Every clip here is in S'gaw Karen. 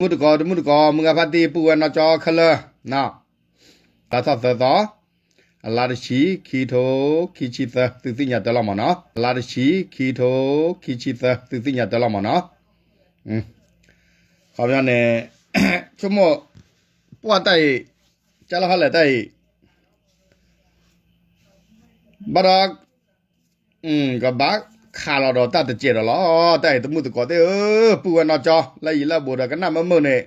မုၢ်တကိး တမုၢ်တကိး မုၢ်ဂၤဖါတံၢ် ပုၢ်ဝဲၢ်နီၢ်ကၠီခဲလၢာ်, လါထီၣ်သၢသီ, အလါတဆံ ခံထိခံဆံသၢ သုသ့ၣ်ညါတၢ်လီၤမၢ်နီၤ, အလါတဆံ ခံထိခံဆံသၢ သုသ့ၣ်ညါတၢ်လီၤမၢ်နီၤ, ခီပညီန့ၣ် ဆိကမိၣ် ပှၢ်တၢ်အံၤ ကၢ်လီၤဟီလဲၣ်တၢ်အံၤ ဘၣ်ဒီး ကဘၣ်ခးလီၤဒီးတၢ်တစဲးဒီးလီၤ. တၢ်အံၤတမုၢ်တကိးသ့ၣ်ဧၢ, ပုၢ်ဝဲၢ်နီၢ်ကၠီ လၢအံၤလၢအဘူးဒီးကနၣ်မုာ်မုာ်န့ၣ်,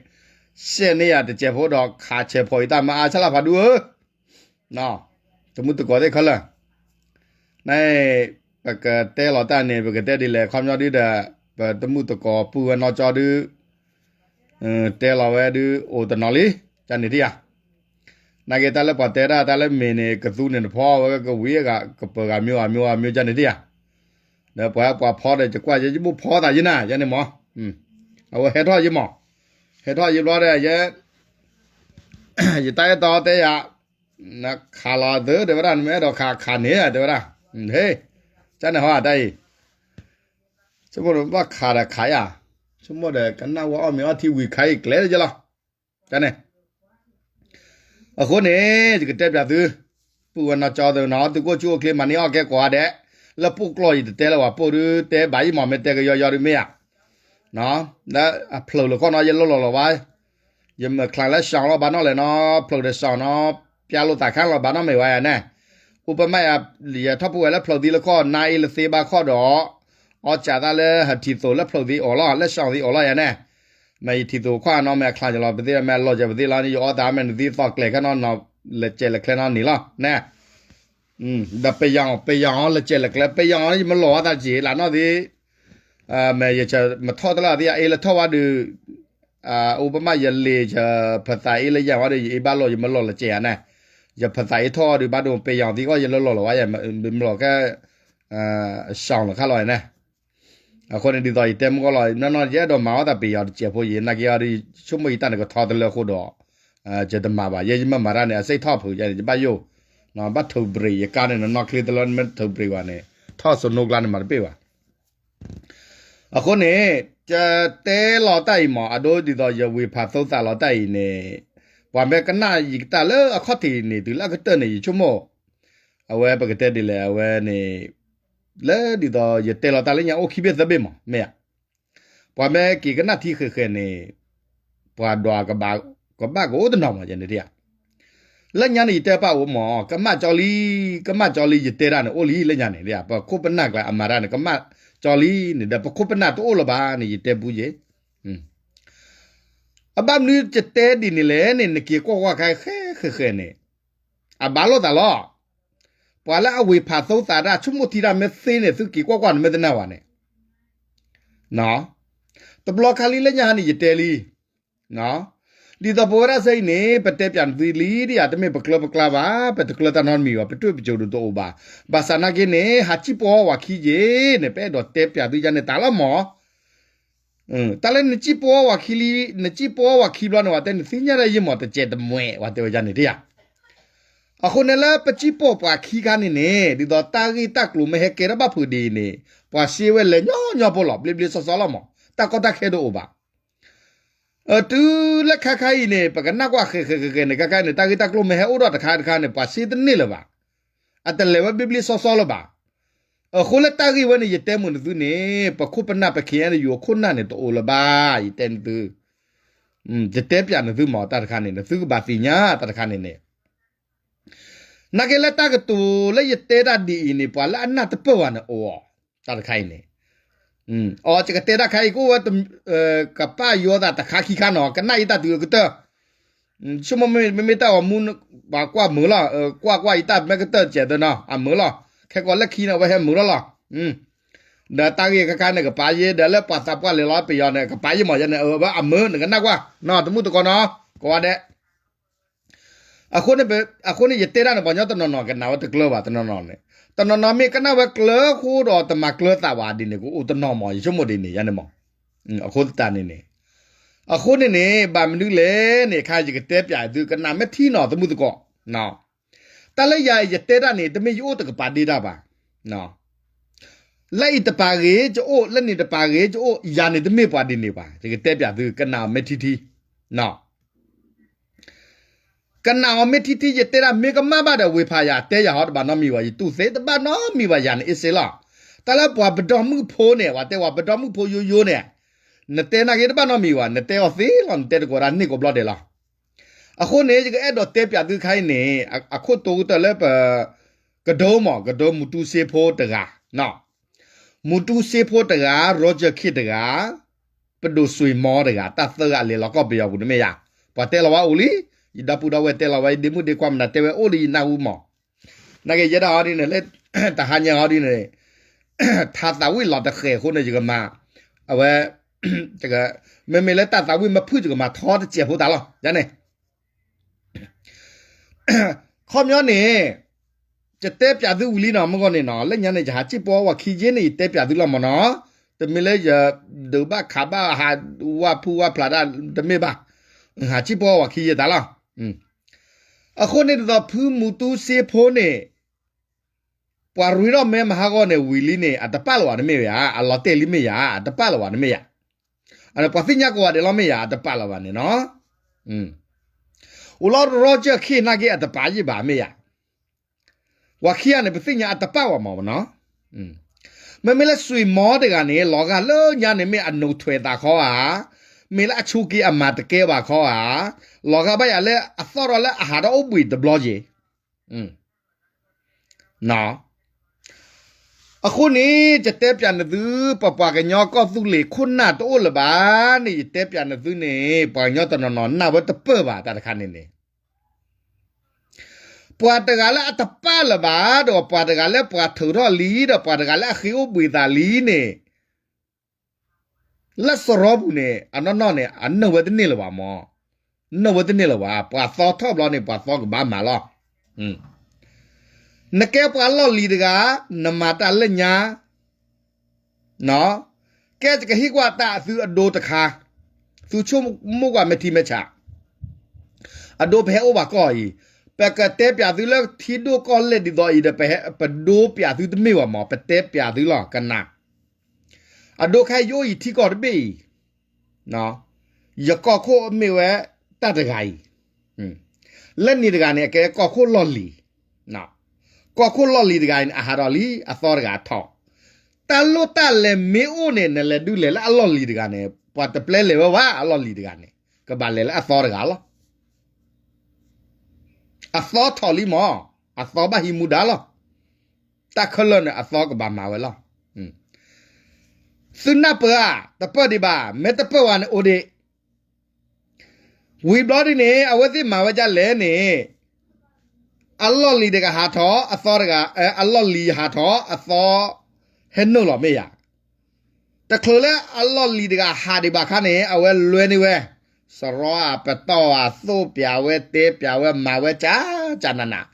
စဲးန့ၢ်ယၤတစဲးဖိဒီးခးဆဲးဖီအံၤတၢ်မၤအါဆၣ်လၢဖးဒူဧၢ, တမုၢ်တကိးသ့ၣ်ခဲလၢာ်, န ပကတဲလီၤတၢ်န့ၣ် ပကတဲဒ်လဲၣ် ခီပညီဒုဒီး ပတမုၢ်တကိးပုၢ်ဝဲၢ်နီၢ်ကၠီဒု တဲလီၤဝဲဒု အိၣ်တနီၤလံ, ကန့ၣ်ထံၣ်ဧါ. နာ်က့တၢ်လၢပှၤတဲဒၣ်တၢ်လၢမ့ၢ်န့ၣ် ကသူန့ၣ်တဖီဝဲကဝံၤအဂၤ ကပၢၤဂၤမ့ၢ်ဂၤမ့ၢ်ဂၤမ့ၢ် ကန့ၣ်ထံၣ်ဧါ. ဒီးပှၤပှၤဖီဒီး ယကွၢ်ယဲယဘိၣ်ဖီသးယဲနၤ ယဲန့ၣ်မၢ်, အဝဲဟဲထီၣ်ယဲမၢ်, ဟဲထီၣ်ယဲဘျီဒီး ယ ယတၢ်အဲၣ်တီတဲယၤ, နခးလီၤသု တဲဝဲဒၣ် နမ့ၢ်အဲၣ်ဒိးခးခးန့ၣ် တဲဝဲဒၣ်, ဟ့, ကန့ၣ်ဟီတၢ်အံၤ ဆိကမိၣ်ဒီးဘၣ်ခးဒီးခးယၤ, ဆိကမိၣ်ဒီးကနၣ်ဝဲအီၣ်မ့ၤအီထံဝံၤခးအံၤကျဲလၢယလီၤ, ကန့ၣ် အဃိန့ၣ် ယကတဲပၠးသု, ပုၢ်ဝဲၢ်နီၢ်ကၠီသုနီၤ သုကအိၣ်ဆူၣ်အိၣ်ချ့မၤန့ၢ်အီၣ်ကဲကိးဂၤဒဲး, လၢပှိၢ်ကျီၢ်ယတတဲလၢၤဘၣ် ပှိၢ်ဒုတဲဘၣ်ယံမၢ် မ့ၢ်တဲကယီယီဒုမ့ၢ်ဧါ, လၢအဖျၢၣ်လၢခီၣ်နီၤ ယလိၣ်လီၤလီၤဝဲ ယမ့ၢ်ချးလၢ ရှောင် လီၤဘၣ်နီၣ်လဲၣ်နီၤ ဖျၢၣ်ဒီး ရှောင် နီၤ ပျၢ်လိာ်သးခါလီၤဘၣ်နီၣ်မ့ၢ်ဝဲယၤန့ၣ်, ဥပမာ ယထီၣ်ပှဲၤဝဲလၢဖျၢၣ်သံလၢခီၣ် နါအ့လၢသ့ဘၣ်ခီၣ်ဒီး အီၣ်စးသးလၢဟထံၣ်သိးလၢဖျၢၣ်သံအီၤလီၤ လၢ ရှောင် သံအီၤလီၤယၤန့ၣ်, မ့ၢ်ယထံၣ်သိးခွါနီၤ မ့ၢ်အချးယလီၤပသ့ မ့ၢ်အလီၤယပသ့လီၤန့ၣ် ယအီၣ်သးမ့ၢ်နသံသီၣ်ကျဲၤခဲနီၤ လၢကဲလၢကျဲနီၤနံၤလီၤန့ၣ်, ဒီးပယီၤ ပယီၤလၢကဲလၢကျဲ ပယီၤယမ့ၢ်လီၤဝဲသးက့ၤလၢနီၣ်သ့ မ့ၢ်ယမ့ၢ်ထီၣ်တလၢသ့ အ့လၢထီၣ်ဝဲဒုး, ဥပမာ ယလ့ၤယဖသးအ့လၢယၤဝဲဒီး ယအ့ဘၣ်လီၤ ယမ့ၢ်လီၤလၢကဲဧါန့ၣ်, ယဖသးအ့ထီၣ်ဝဲဒုး ဘၣ်ဒိပယီၤသံအီၣ်ယလၢလီၤလီၤဝဲ ယမ့ၢ်လီၤကဲ ရှောင် လီၤခါလီၤန့ၣ်, အဃိန့ၣ်ဒ်သိးယတဲမုၢ်ကီၢ်လီၤ နီၢ်နီၢ် ယအဲၣ်ဒိးမၤအီၣ်သးပယီၤတစဲးဖိယံၤ နာ်က့အီၤဒုး ဆိကမိၣ်ယတၢ်န့ၣ်ကထီတလၢအဃိဒီး ယတမၤဘၣ် ယဲယမ့ၢ်မၤတၢ်န့ၣ် အစ့ၣ်ထီၣ်ဖုးယန့ၣ် ယဘၣ်ယိၣ်, ဘၣ်ထုးဘြ့း ယကါန့ၣ် နနီၢ်ချ့တလၢနမ့ၢ်ထုးဘြ့းဘၣ်န့ၣ် ထီၣ်စနိကျါန့ၣ်မၤတပ့ၢ်ဘၣ်. အဃိန့ၣ် ယတဲလီၤတၢ်အံၤမး အဒိဒ်သိးယဝ့ၤဖးသိသးလီၤတၢ်အံၤန့ၣ် ပှၤမ့ၢ်ကနၣ်ယတၢ်လၢအခီၣ်ထံးန့ၣ် တုၤလၢအကတၢၢ်န့ၣ် ယဆိကမိၣ် အဝဲပကတဲဒ်လဲၣ် အဝဲန့ၣ် လၢဒ်သိးယတဲလီၤတၢ်လၢညါအိၣ်ခံဘ့ၣ်သၢဘ့ၣ်မး မ့ၢ်ဧါ. ပှၤမ့ၢ်က့ၤကနၣ်ထံဃဲၤဃဲၤန့ၣ် ပှၤဒွးကဘၣ် ကဘၣ်ကအိၣ်တနီၤမး ယန့ၣ်ဧါ. လၢညါန့ၣ်ယတဲပၢ်အိၣ်မး ကမၣ်ကၠီလံ ကမၣ်ကၠီလံ ယတဲဒၣ်န့ၣ်အိၣ်လံ လၢညါန့ၣ် ပခိၣ်ပနၢ်ကျါအမၤတၢ်န့ၣ် ကမၣ်ကၠီလံန့ၣ်ဒီး ပခိၣ်ပနၢ်တအိၣ်လၢၤဘၣ်န့ၣ် ယတဲပူၤယ့ၣ် အဘၣ်မနုၤယတဲဒ်န့ၣ်လဲၣ်န့ၣ် နက့ၤကွၢ်ကွၢ်ခါဃဲဃဲဃဲန့ၣ် အဘၣ်လိာ်သးလီၤ. ပှၤလၢအဝ့ၤဖးသိသးတၢ် ဆိကမိၣ်ထံတၢ်မ့ၢ်သ့န့ၣ် သုက့ၤကွၢ်ကွၢ်န့ၣ်မ့ၢ်တနာ်ဘၣ်န့ၣ် တဘျီခါလံလၢညါန့ၣ် ယတဲလံ ဒ်သိးပဝဲဒၣ်စ့ၢ်အံၤန့ၣ် ပတဲပၠးနသုလံ ဒ်ယၤတမ့ၢ်ပကျၢပကျါဘၣ် ပတကျၢတၢ်နီတမံၤဘၣ် ပတြူၢ်ပစိၤဒုးတအိၣ်ဘၣ်. ဘၣ်ဆၣ်နာ်က့န့ၣ် ဟးစံၣ်ပီဝဲခံယ့ၣ်န့ၣ် ပအဲၣ်ဒိးတဲပၠးသုယၤန့ၣ်တၢ်လီၤမး တၢ်လၢနစံၣ်ပီဝဲခံလံ နစံၣ်ပီဝဲခံဘျီန့ၣ် ဝဲတဲနသ့ၣ်ညါတၢ်ယ့ၣ်မး တစဲးတမှဲး ဝဲတဲဝဲယၤန့ၣ်တယၤ. အဃိန့ၣ်လၢပစံၣ်ပီပှၤခံခါန့ၣ်န့ၣ် ဒ်သိးတၢ်ဂ့ၢ်တၢ်ကျိၤမ့ၢ်ဟဲကဲထီၣ်ဘၣ်ဖုးဒ်အံၤန့ၣ် ပှၤစ့ဝဲလဲၤညီညီဖိလီၤ ဘျ့ဘျ့စီစီလီၤမး တၢ်ကီတၢ်ခဲတအိၣ်ဘၣ်. တုၤလၢခါခါအံၤန့ၣ် ပကနၣ်ကွၢ်ဃဲဃဲဃဲဃဲန့ၣ် ခါခါန့ၣ် တၢ်ဂ့ၢ်တၢ်ကျိၤမ့ၢ်ဟဲအိၣ်ဒီးတခါတခါန့ၣ် ပှၤစ့တန့ၢ်လၢၤဘၣ်. အတလဲၤဝဲဘျ့ဘျ့စီစီလၢၤဘၣ်. အဃိလၢတၢ်ဂ့ၢ်ဝဲန့ၣ် ယတဲမုာ်နသုန့ၣ် ပခိၣ်ပနၢ်ပခဲအံၤန့ၣ် ယိၤခိၣ်နၢ်န့ၣ်တအိၣ်လၢၤဘၣ် ယတဲနသု ယတဲပၠးနသုမး တၢ်တခါန့ၣ် နသုကဘၣ်သ့ၣ်ညါတၢ်တခါန့ၣ်န့ၣ် နာ်က့လၢတၢ်ကတိၤလၢယတဲတၢ်ဒ်အံၤန့ၣ် ပှၤလၢအနၢ်တပၢၢ်ဘၣ်န့ၣ်အိၣ် တၢ်တခါအံၤန့ၣ် အီ ယကတဲတၢ်ခါအံၤကအိၣ်ဝဲ ကပာ်ယိသးတခါခံခါနီၤ ကနၣ်ယတၢ်တုၤအကတၢၢ် ဆိကမိၣ်မ့မ့ၢ်တၢ်ဂီၤမူ ပှၤကွၢ်မုာ်လီၤ ကွၢ်ကွၢ်ယတၢ်မ့ၢ်ကတၢၢ်စဲးသၢနီၤ အမုာ်လီၤ ခဲကိးလၢခံန့ၣ် အဝဲဟဲမုာ်လီၤလီၤ ဒီးတၢ်ဂ့ၢ်ခါခါန့ၣ် ကပာ်ယဲ ဒီးလၢပှၤသးပှၢ်လဲၤလီၤပယီၤန့ၣ် ကပာ်ယဲမးယဲန့ၣ် အဝဲအမုာ် နကနၣ်ကွၢ် နီၤ တမုၢ်တကိးနီၤ ကိးဂၤဒဲး အဃိန့ၣ် အဃိန့ၣ် ယတဲဒၣ်န့ၣ် ပှၤကညီတနီၤနီၤ ကနၣ်ဝဲတကျၢၤဘၣ် တနီၤနီၤန့ၣ် တနီၤနီၤမ့ၢ်ကနၣ်ဝဲကျၢၤဃိဒီး တမၤကျၢၤသးဘၣ်ဒ်န့ၣ် ကအိၣ်တနီၤမး ယဆိကမိၣ်ဒ်န့ၣ် ယၤန့ၣ်မး အဃိသတးန့ၣ်န့ၣ် အဃိန့ၣ်န့ၣ် ဘၣ်မနုၤလဲၣ်န့ၣ် ခါယကတဲပၠးသု ကနၣ်မ့ၢ်ထံနီၤ တမုၢ်တကိး တၢ်လၢယၤ ယတဲဒၣ်န့ၣ် တမ့ၢ်ယအိၣ်တကပၤဒ့တၢ်ဘၣ် အ လၢအံၤတပာ်ဂ့ၤကအိၣ်, လၢန့ၣ်တပာ်ဂ့ၤကအိၣ်, ယၤန့ၣ်တမ့ၢ်ပှၤဒ်န့ၣ်ဘၣ်. ယကတဲပၠးသု ကနၣ်အီၤမ့ၢ်ထံထံ, ကနၣ်အီၤမ့ၢ်ထံထံ, ယတဲဒၣ်မ့ၢ်ကမၣ်ဘၣ်ဒီး ဝ့ၤဖးယၤတဲယၤဟီတဘၣ်နီတမံၤဘၣ်, ယတူၢ်သ့တဘၣ်နီတမံၤဘၣ်, ယၤန့ၣ်အ့ၣ်စ့လီၤ. တၢ်လၢပှၤပဒီမုၣ်ဖိန့ၣ် ပှၤတဲပှၤပဒီမုၣ်ဖိယိယိန့ၣ်, နတဲနာ်က့တဘၣ်နီတမံၤဘၣ်, နတဲအီၤသ့လီၤ, နတဲတကိးဒၣ်န့ၢ်ကိးဘျီဒဲးလီၤ. အဃိန့ၣ် ယကအဲၣ်ဒိးတဲပၠးသုခါအံၤန့ၣ်, အခိၣ်တိကတၢၢ်လၢပ ကဒိမး, ကဒိမူတူစ့ဖိတဂၤ, မူတူစ့ဖိတဂၤ, ရီကၠၢၣ်ခ့ၣ်တဂၤ, ပဒိၣ်စွ့ၤမီတဂၤ, တၢ်သၢဂၤလဲၤလီၤကီၢ်ပယီၤပူၤန့ၣ်မ့ၢ်ယၤ, ပှၤတဲလီၤဝဲအိၣ်လံ, ယဒီပုၢ်ဒီဝဲၢ်တဲလီၤဝဲ, ယဒ့မုၣ်ဒ့ခွါမနုၤတဲဝဲအိၣ်လံယနၢ်ဟူမး. နာ်က့ယဲဒၣ်ဟီဒ်န့ၣ်လၢ တဟါညါဟီဒ်န့ၣ် ထးသးဝံၣ်လီၤတဃဲၤအဃိန့ၣ် ယကမၤ, အဝဲ မ့မ့ၢ်လၢတၢ်သးဝံၣ်မဖုၣ် ယကမၤထီတစဲးဖိသးလီၤ, ယၤန့ၣ် ခီပညီန့ၣ် ယတဲပၠးသုဝံၤလံနီၤ, မုၢ်ဂီၢ်န့ၣ်နီၤ, လၢညါန့ၣ် ယဟးစံၣ်ပီဝဲခံယဲၢ်န့ၣ် ယတဲပၠးသုလီၤမးနီၤ, တမ့ၢ်လၢယဒုးဘၣ်ခးဘၣ်ဟးဝၣ်ဖုၣ်ဝၣ်ဖျးတၢ်တမ့ၢ်ဘၣ်, ဟးစံၣ်ပီဝဲခံယဲၢ်သးလီၤ. အဃိန့ၣ်ဒ်သိးဖုမူတူစ့ဖိန့ၣ် ပှၤရ့ထီၣ်မဲမဟါဂီၢ်န့ၣ်ဝံၤလံန့ၣ် အတပာ်လၢၤဘၣ်န့ၣ်မ့ၢ်ဧါ, အလီၤတဲာ်လံမ့ၢ်ဧါ, အတပာ်လၢၤဘၣ်န့ၣ်မ့ၢ်ဧါ, ပှၤသ့ၣ်ညါကိးဂၤဒဲးလီၤမ့ၢ်ဧါ, အတပာ်လၢၤဘၣ်န့ၣ်နီၤ. အိၣ်လီၤရီကၠၢၢ်ခ့ၣ်နာ်က့အတပာ်ယံၣ်ဘၣ်မ့ၢ်ဧါ, ပှၤခံဂၤန့ၣ် ပသ့ၣ်ညါအတပာ်ဘၣ်မးနီၤ. မ့မ့ၢ်လၢစွ့ၤမီတဂၤန့ၣ် လီၤဂာ်လၢညါန့ၣ်မ့ၢ်အနိးထွဲးသးခီဧါ, မ့ၢ်လၢအဆိးက့ၤအမၤတကဲဘၣ်ခီဧါ, လီၤဂာ်ဘၣ်ယၤလၢအသီၣ်ထီၣ်လၢအဟးထီၣ်အိၣ်ဘှံးတဘျီယ့ၤ အဃိန့ၣ် ယတဲပၠးနသု ပပှၤကညီကီၢ်သူလ့ၤခိၣ်နၢ်တအိၣ်လၢၤဘၣ်န့ၣ် ယတဲပၠးနသုန့ၣ် ပှၤကညီတနီၤနီၤနၢ်ဝဲတပၢၢ်ဘၣ်တၢ်တခါန့ၣ်န့ၣ် ပှၤတဂၤလၢအတပာ်လၢၤဘၣ်ဒီး ပှၤတဂၤလၢပှၤထုးထီၣ်လံ ဒီးပှၤတဂၤလၢအဃ့အိၣ်ဘှံးသးလံန့ၣ် လၢစရီပူၤန့ၣ် အနီၢ်နီၢ်န့ၣ် အနၢၣ်ဝဲတန့ၢ်လၢၤဘၣ်မး, နၢၣ်ဝဲတန့ၢ်လၢၤဘၣ်, ပှၤသီထီၣ်ဘျီန့ၣ် ပှၤသီကဘၣ်မၤလီၤ. နကဲပှၤလီၢ်လံၤတဂၤ, နမၤတၢ်လၢညါ, ကဲယကဟ့ၣ်ကွၢ်တၢ်သုအဒိတခါ, သုဆိကမိၣ်ကွၢ်မဲာ်ထံမဲာ်ဆး, အဒိပဟဲအိၣ်ဘၣ်ကီၢ်အံၤ, ပကတဲပၠးသုလၢထံဒိၣ်ကီၢ်လဲၢ်ဒ်သိးအံၤဒီး ပဒိပၠးသုတမ့ၢ်ဘၣ်မး, ပတဲပၠးသုလီၤ ကနၣ် အဒိခဲအံၤယအိၣ်ယံၤထံကီၢ်တဘ့ၣ်အံၤ, ယကီၢ်ခိၣ်မ့ၢ်ဝဲတၢ်တဂၤအံၤ, လၢန့ၣ်တဂၤန့ၣ် အကဲကီၢ်ခိၣ်လီၢ်လံၤ, ကီၢ်ခိၣ်လီၢ်လံၤတဂၤအံၤန့ၣ် အဟးထီၣ်လံ အသီတဂၤထီၣ်, တၢ်လိၣ်တၢ်လဲၤမ့ၢ်အိၣ်န့ၣ် နလဲၤဒုးလဲၤလၢအလီၢ်လံၤတဂၤန့ၣ် ပှၤတပျဲလဲၤဝဲဘၣ် အလီၢ်လံၤတဂၤန့ၣ် ကဘၣ်လဲၤလၢအသီတဂၤလီၤ. အသီထီၣ်လံမး, အသီဘၣ်ဟံးမူဒါလီၤ. တၢ်ခဲလၢာ်န့ၣ် အသီကဘၣ်မၤဝဲလီၤ. သုနၢ်ပၢၢ်ဧါ, တပၢၢ်ဒံးဘၣ်, မ့ၢ်တပၢၢ်ဝဲန့ၣ်အိၣ်ဒံး. ဝံၤဘျီဒ်န့ၣ် အဝဲသ့ၣ်မၤဝဲဒ်လဲၣ်န့ၣ်, အလီၢ်လံၤတဂၤဟးထီၣ်, အသီတဂၤ, အလီၢ်လံၤဟးထီၣ်, အသီဟဲနုာ်လီၤမ့ၢ်ယၤ တချုးလၢအလီၢ်လံၤတဂၤဟးဒံးဘၣ်အခါန့ၣ် အဝဲလွဲန့ၢ်ဝဲ, စရီဧါ ပတီၢ်ဧါ သိၣ်ပၠးဝဲ တဲပၠးဝဲ မၤဝဲကၢ်ကၢ်နးနး,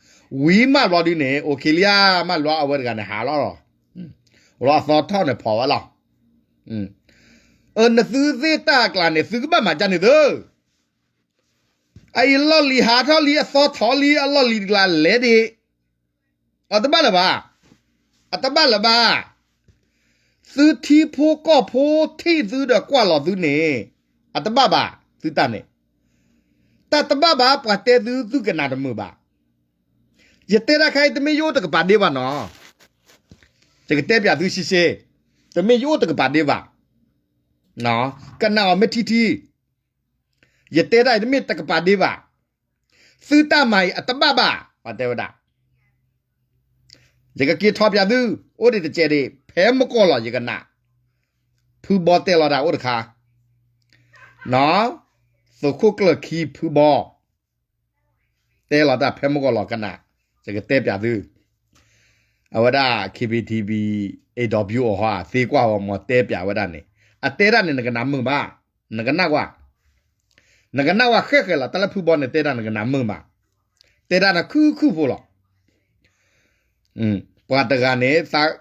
ဝံၤမးဘျီဒ်န့ၣ် အိၣ်ခံလံဧါ မးဘျီအဝဲတဂၤန့ၣ်ဟးလီၤလီၤ. အိၣ်လီၤအသီထီၣ်န့ၣ်ဖီၣ်ဝဲလီၤ. အၢ နသုသ့ၣ်တၢ်အကျါန့ၣ် သုကဘၣ်မၤကၢ်န့ၣ်သု အအံၤလီၢ်လံၤဟးထီၣ်လံ အသီထီၣ်လံ အလီၢ်လံၤတကျါလဲၤဒံး, အတဘၣ်လၢၤဘၣ်, အတဘၣ်လၢၤဘၣ်. သုထံဖိကီၢ်ဖိထံၣ်သုဒီးကွၢ်လီၤသုန့ၣ်, အတဘၣ်ဘၣ်, သုတၢ်န့ၣ်, တၢ်တဘၣ်ဘၣ် ပှၤတဲသုသုကနၣ်တမုာ်ဘၣ်. ယတဲတၢ်ခဲအံၤ တမ့ၢ်ယအိၣ်တကပၤဒ့ဘၣ်နီၤ, ယကတဲပၠးသုရှဲရှဲ, တမ့ၢ်ယအိၣ်တကပၤဒ့ဘၣ်, ကနၣ်အီၤမ့ၢ်ထံထံ ယတဲတၢ်အံၤတမ့ၢ်တကပၤဒ့ဘၣ်. သုတၢ်မၤအံၤအတဘၣ်ဘၣ် ပှၤတဲဝဲဒၣ်. ယကက့ၤထီၣ်ပၠးသု, အိၣ်ဒံးတစဲးဒံး ဖဲမုၢ်ကီၢ်လီၤ ယကနၣ်, ဖုဘီတဲလီၤတၢ်အိၣ်တခါ, သုးခိၣ်ကျၢၢ်ခံဖုဘီ တဲလီၤတၢ်ဖဲမုၢ်ကီၢ်လီၤကနၣ်, ယကတဲပၠးသု. အဝဲဒၣ် KBTV အဲၣ်ဒိးဘျုးအီၤဟီ သ့ကွၢ်ဝဲမ့ၢ်တဲပၠးဝဲဒၣ်န့ၣ်, အတဲဒၣ်န့ၣ် နကနၣ်မုာ်ဘၣ်, နကနၣ်ကွၢ်, နကနၣ်ကွၢ်ဃဲးဃဲးလီၤ. တၢ်လၢဖုဘီန့ၣ်တဲဒၣ် နကနၣ်မုာ်ဘၣ်, တဲဒၣ်န့ၣ်ခုၣ်ခုၣ်ဖိလီၤ. ပှၤတဂၤန့ၣ် သး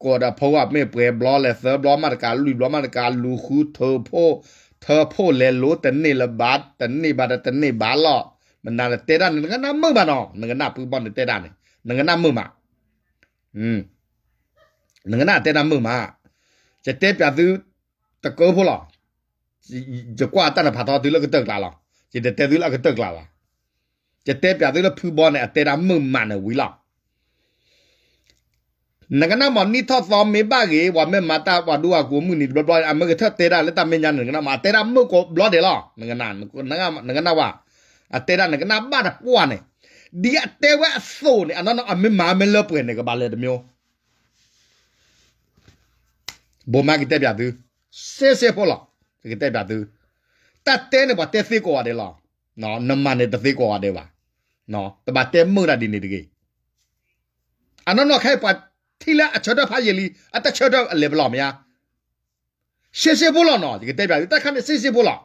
ကိးဒီးဖိဝဲမ့ၢ်ပှဲၤဘျီလဲၣ် သၢဘျီမးတကး လွံၢ်ဘျီမးတကး လူၤဃုထၢဖှိၣ်, ထၢဖှိၣ်လဲၤလိတန့ၢ်လၢၤဘၣ်, တန့ၢ်ဘၣ်ဒီးတန့ၢ်ဘၣ်လီၤ. မနုၤလဲၣ်တဲဒၣ်န့ၣ် နကနၣ်မုာ်ဘၣ်နီၤ, နကနၣ်ဖုဘီန့ၣ်တဲဒၣ်န့ၣ် နကနၣ်မုာ်ဘၣ်. နကနၣ်တဲတၢ်မုာ်မး, ယတဲပၠးသုတကၢဖိလီၤ. ယကွၢ်တၢ်နဖးထီသုလၢကတၢၢ်ကျါလီၤ. ယတတဲသုလၢအကတၢၢ်ကျါဘၣ်. ယတဲပၠးသုလၢဖုဘီန့ၣ် အတဲတၢ်မုာ်မးန့ၣ်ဝံၤလီၤ. နကနၣ်မ့ၢ်နံၣ်ထီၣ်သီမ့ၢ်ဘၣ်ဂ့ၤ ပှၤမ့ၢ်မၤတၢ်ပှၤဒိၣ်အကူအမုၢ်နံၤတဘျီဘျီ အမ့ၢ်ကထၢၣ်တဲတၢ်လၢတၢ်မဲာ်ညါန့ၣ် နကနၣ်မ့ၢ် အတဲတၢ်မုာ်ကိးဘျီဒဲးလီၤ. နကနၣ်ဝဲ, အတဲတၢ်နကနၣ်ဘၣ်တပှၢ်န့ၣ်, ဒ်အတဲဝဲအသိးန့ၣ် အနီၢ်နီၢ်အမ့ၢ်မၤမ့ၢ်လၢပှဲၤန့ၣ် ကဘၣ်လဲၤတမံၤ ဘိးမးကတဲပၠးသု, စ့စ့ဖိလီၤ, ကတဲပၠးသု, တၢ်တဲန့ၣ်ပှၤတဲသ့ကိးဂၤဒဲးလီၤ, နမၤန့ၣ်တသ့ကိးဂၤဒဲးဘၣ်, တဘၣ်တဲမုာ်တၢ်ဒ်န့ၣ်တဂ့ၤ, အနီၢ်နီၢ်ခဲအံၤပှၤထံၣ်လၢအဆၢထၢၣ်ဖးယံာ်လံ, အတဆၢထၢၣ်အလဲၤပလီၢ်မ့ၢ်ဧါ, စ့စ့ဖိလီၤနီၤ, ယကတဲပၠးသု တၢ်ခါန့ၣ်စ့စ့ဖိလီၤ,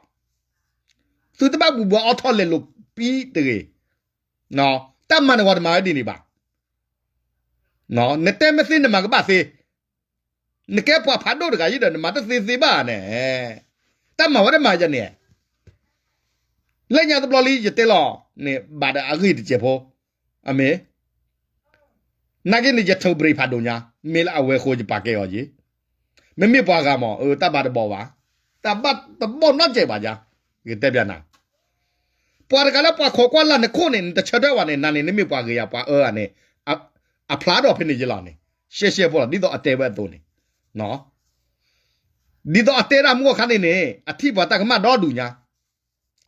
သုတဘၣ်ဘူးဘူးအီထီၣ်လဲၤလိာ်ပံတဂ့ၤ, တၢ်မၤန့ၣ်ပှၤတမၤဝဲဒ်န့ၣ်ဘၣ် နတဲမ့ၢ်သ့နမၤကဘၣ်သ့, နကဲပှၤဖးဒိၣ်တဂၤယံၤဒီး နမၤတသ့သ့ဘၣ်န့ၣ်, တၢ်မၤဝဲတမၤယၤန့ၣ်, လၢညါတဘျီလံယတဲလီၤန့ၣ် ဘၣ်ဒီးအဂ့ၢ်တစဲးဖိ, အမ့ၢ်, နာ်က့န့ၣ် ယထုးဘြ့းဖးဒိၣ်ညါ, မ့ၢ်လၢအဝဲဃိယပာ်ကဲအီၤယ့ၣ်, မ့မ့ၢ်ပှၤဂၤမး အတၢ်ဘၣ်တဘီၣ်ဘၣ်, တၢ်ဘၣ်တဘီၣ်နီတစဲးဘၣ်ယၤ, ယကတဲပၠးနၤ ပှၤတဂၤလၢပှၤခိးကွၢ်လၢ်နခိၣ်န့ၣ် နတဆၢထၢၣ်ဘၣ်န့ၣ် နၤန့ၣ် နမ့ၢ်ပှၤဂ့ၤယၤ ပှၤအၢဂၤန့ၣ်, အဖျါထီၣ်ဖဲန့ၣ်ယလီၤန့ၣ်, ရှဲရှဲဖိလီၤ ဒ်သိးအတဲဝဲအသိးန့ၣ်, ဒ်သိးအတဲဒၣ်မုၢ်ဂီၢ်ခါန့ၣ်န့ၣ် အထံၣ်ပှၤတၢ်ကမၣ်ဒီဒူၣ်ညါ,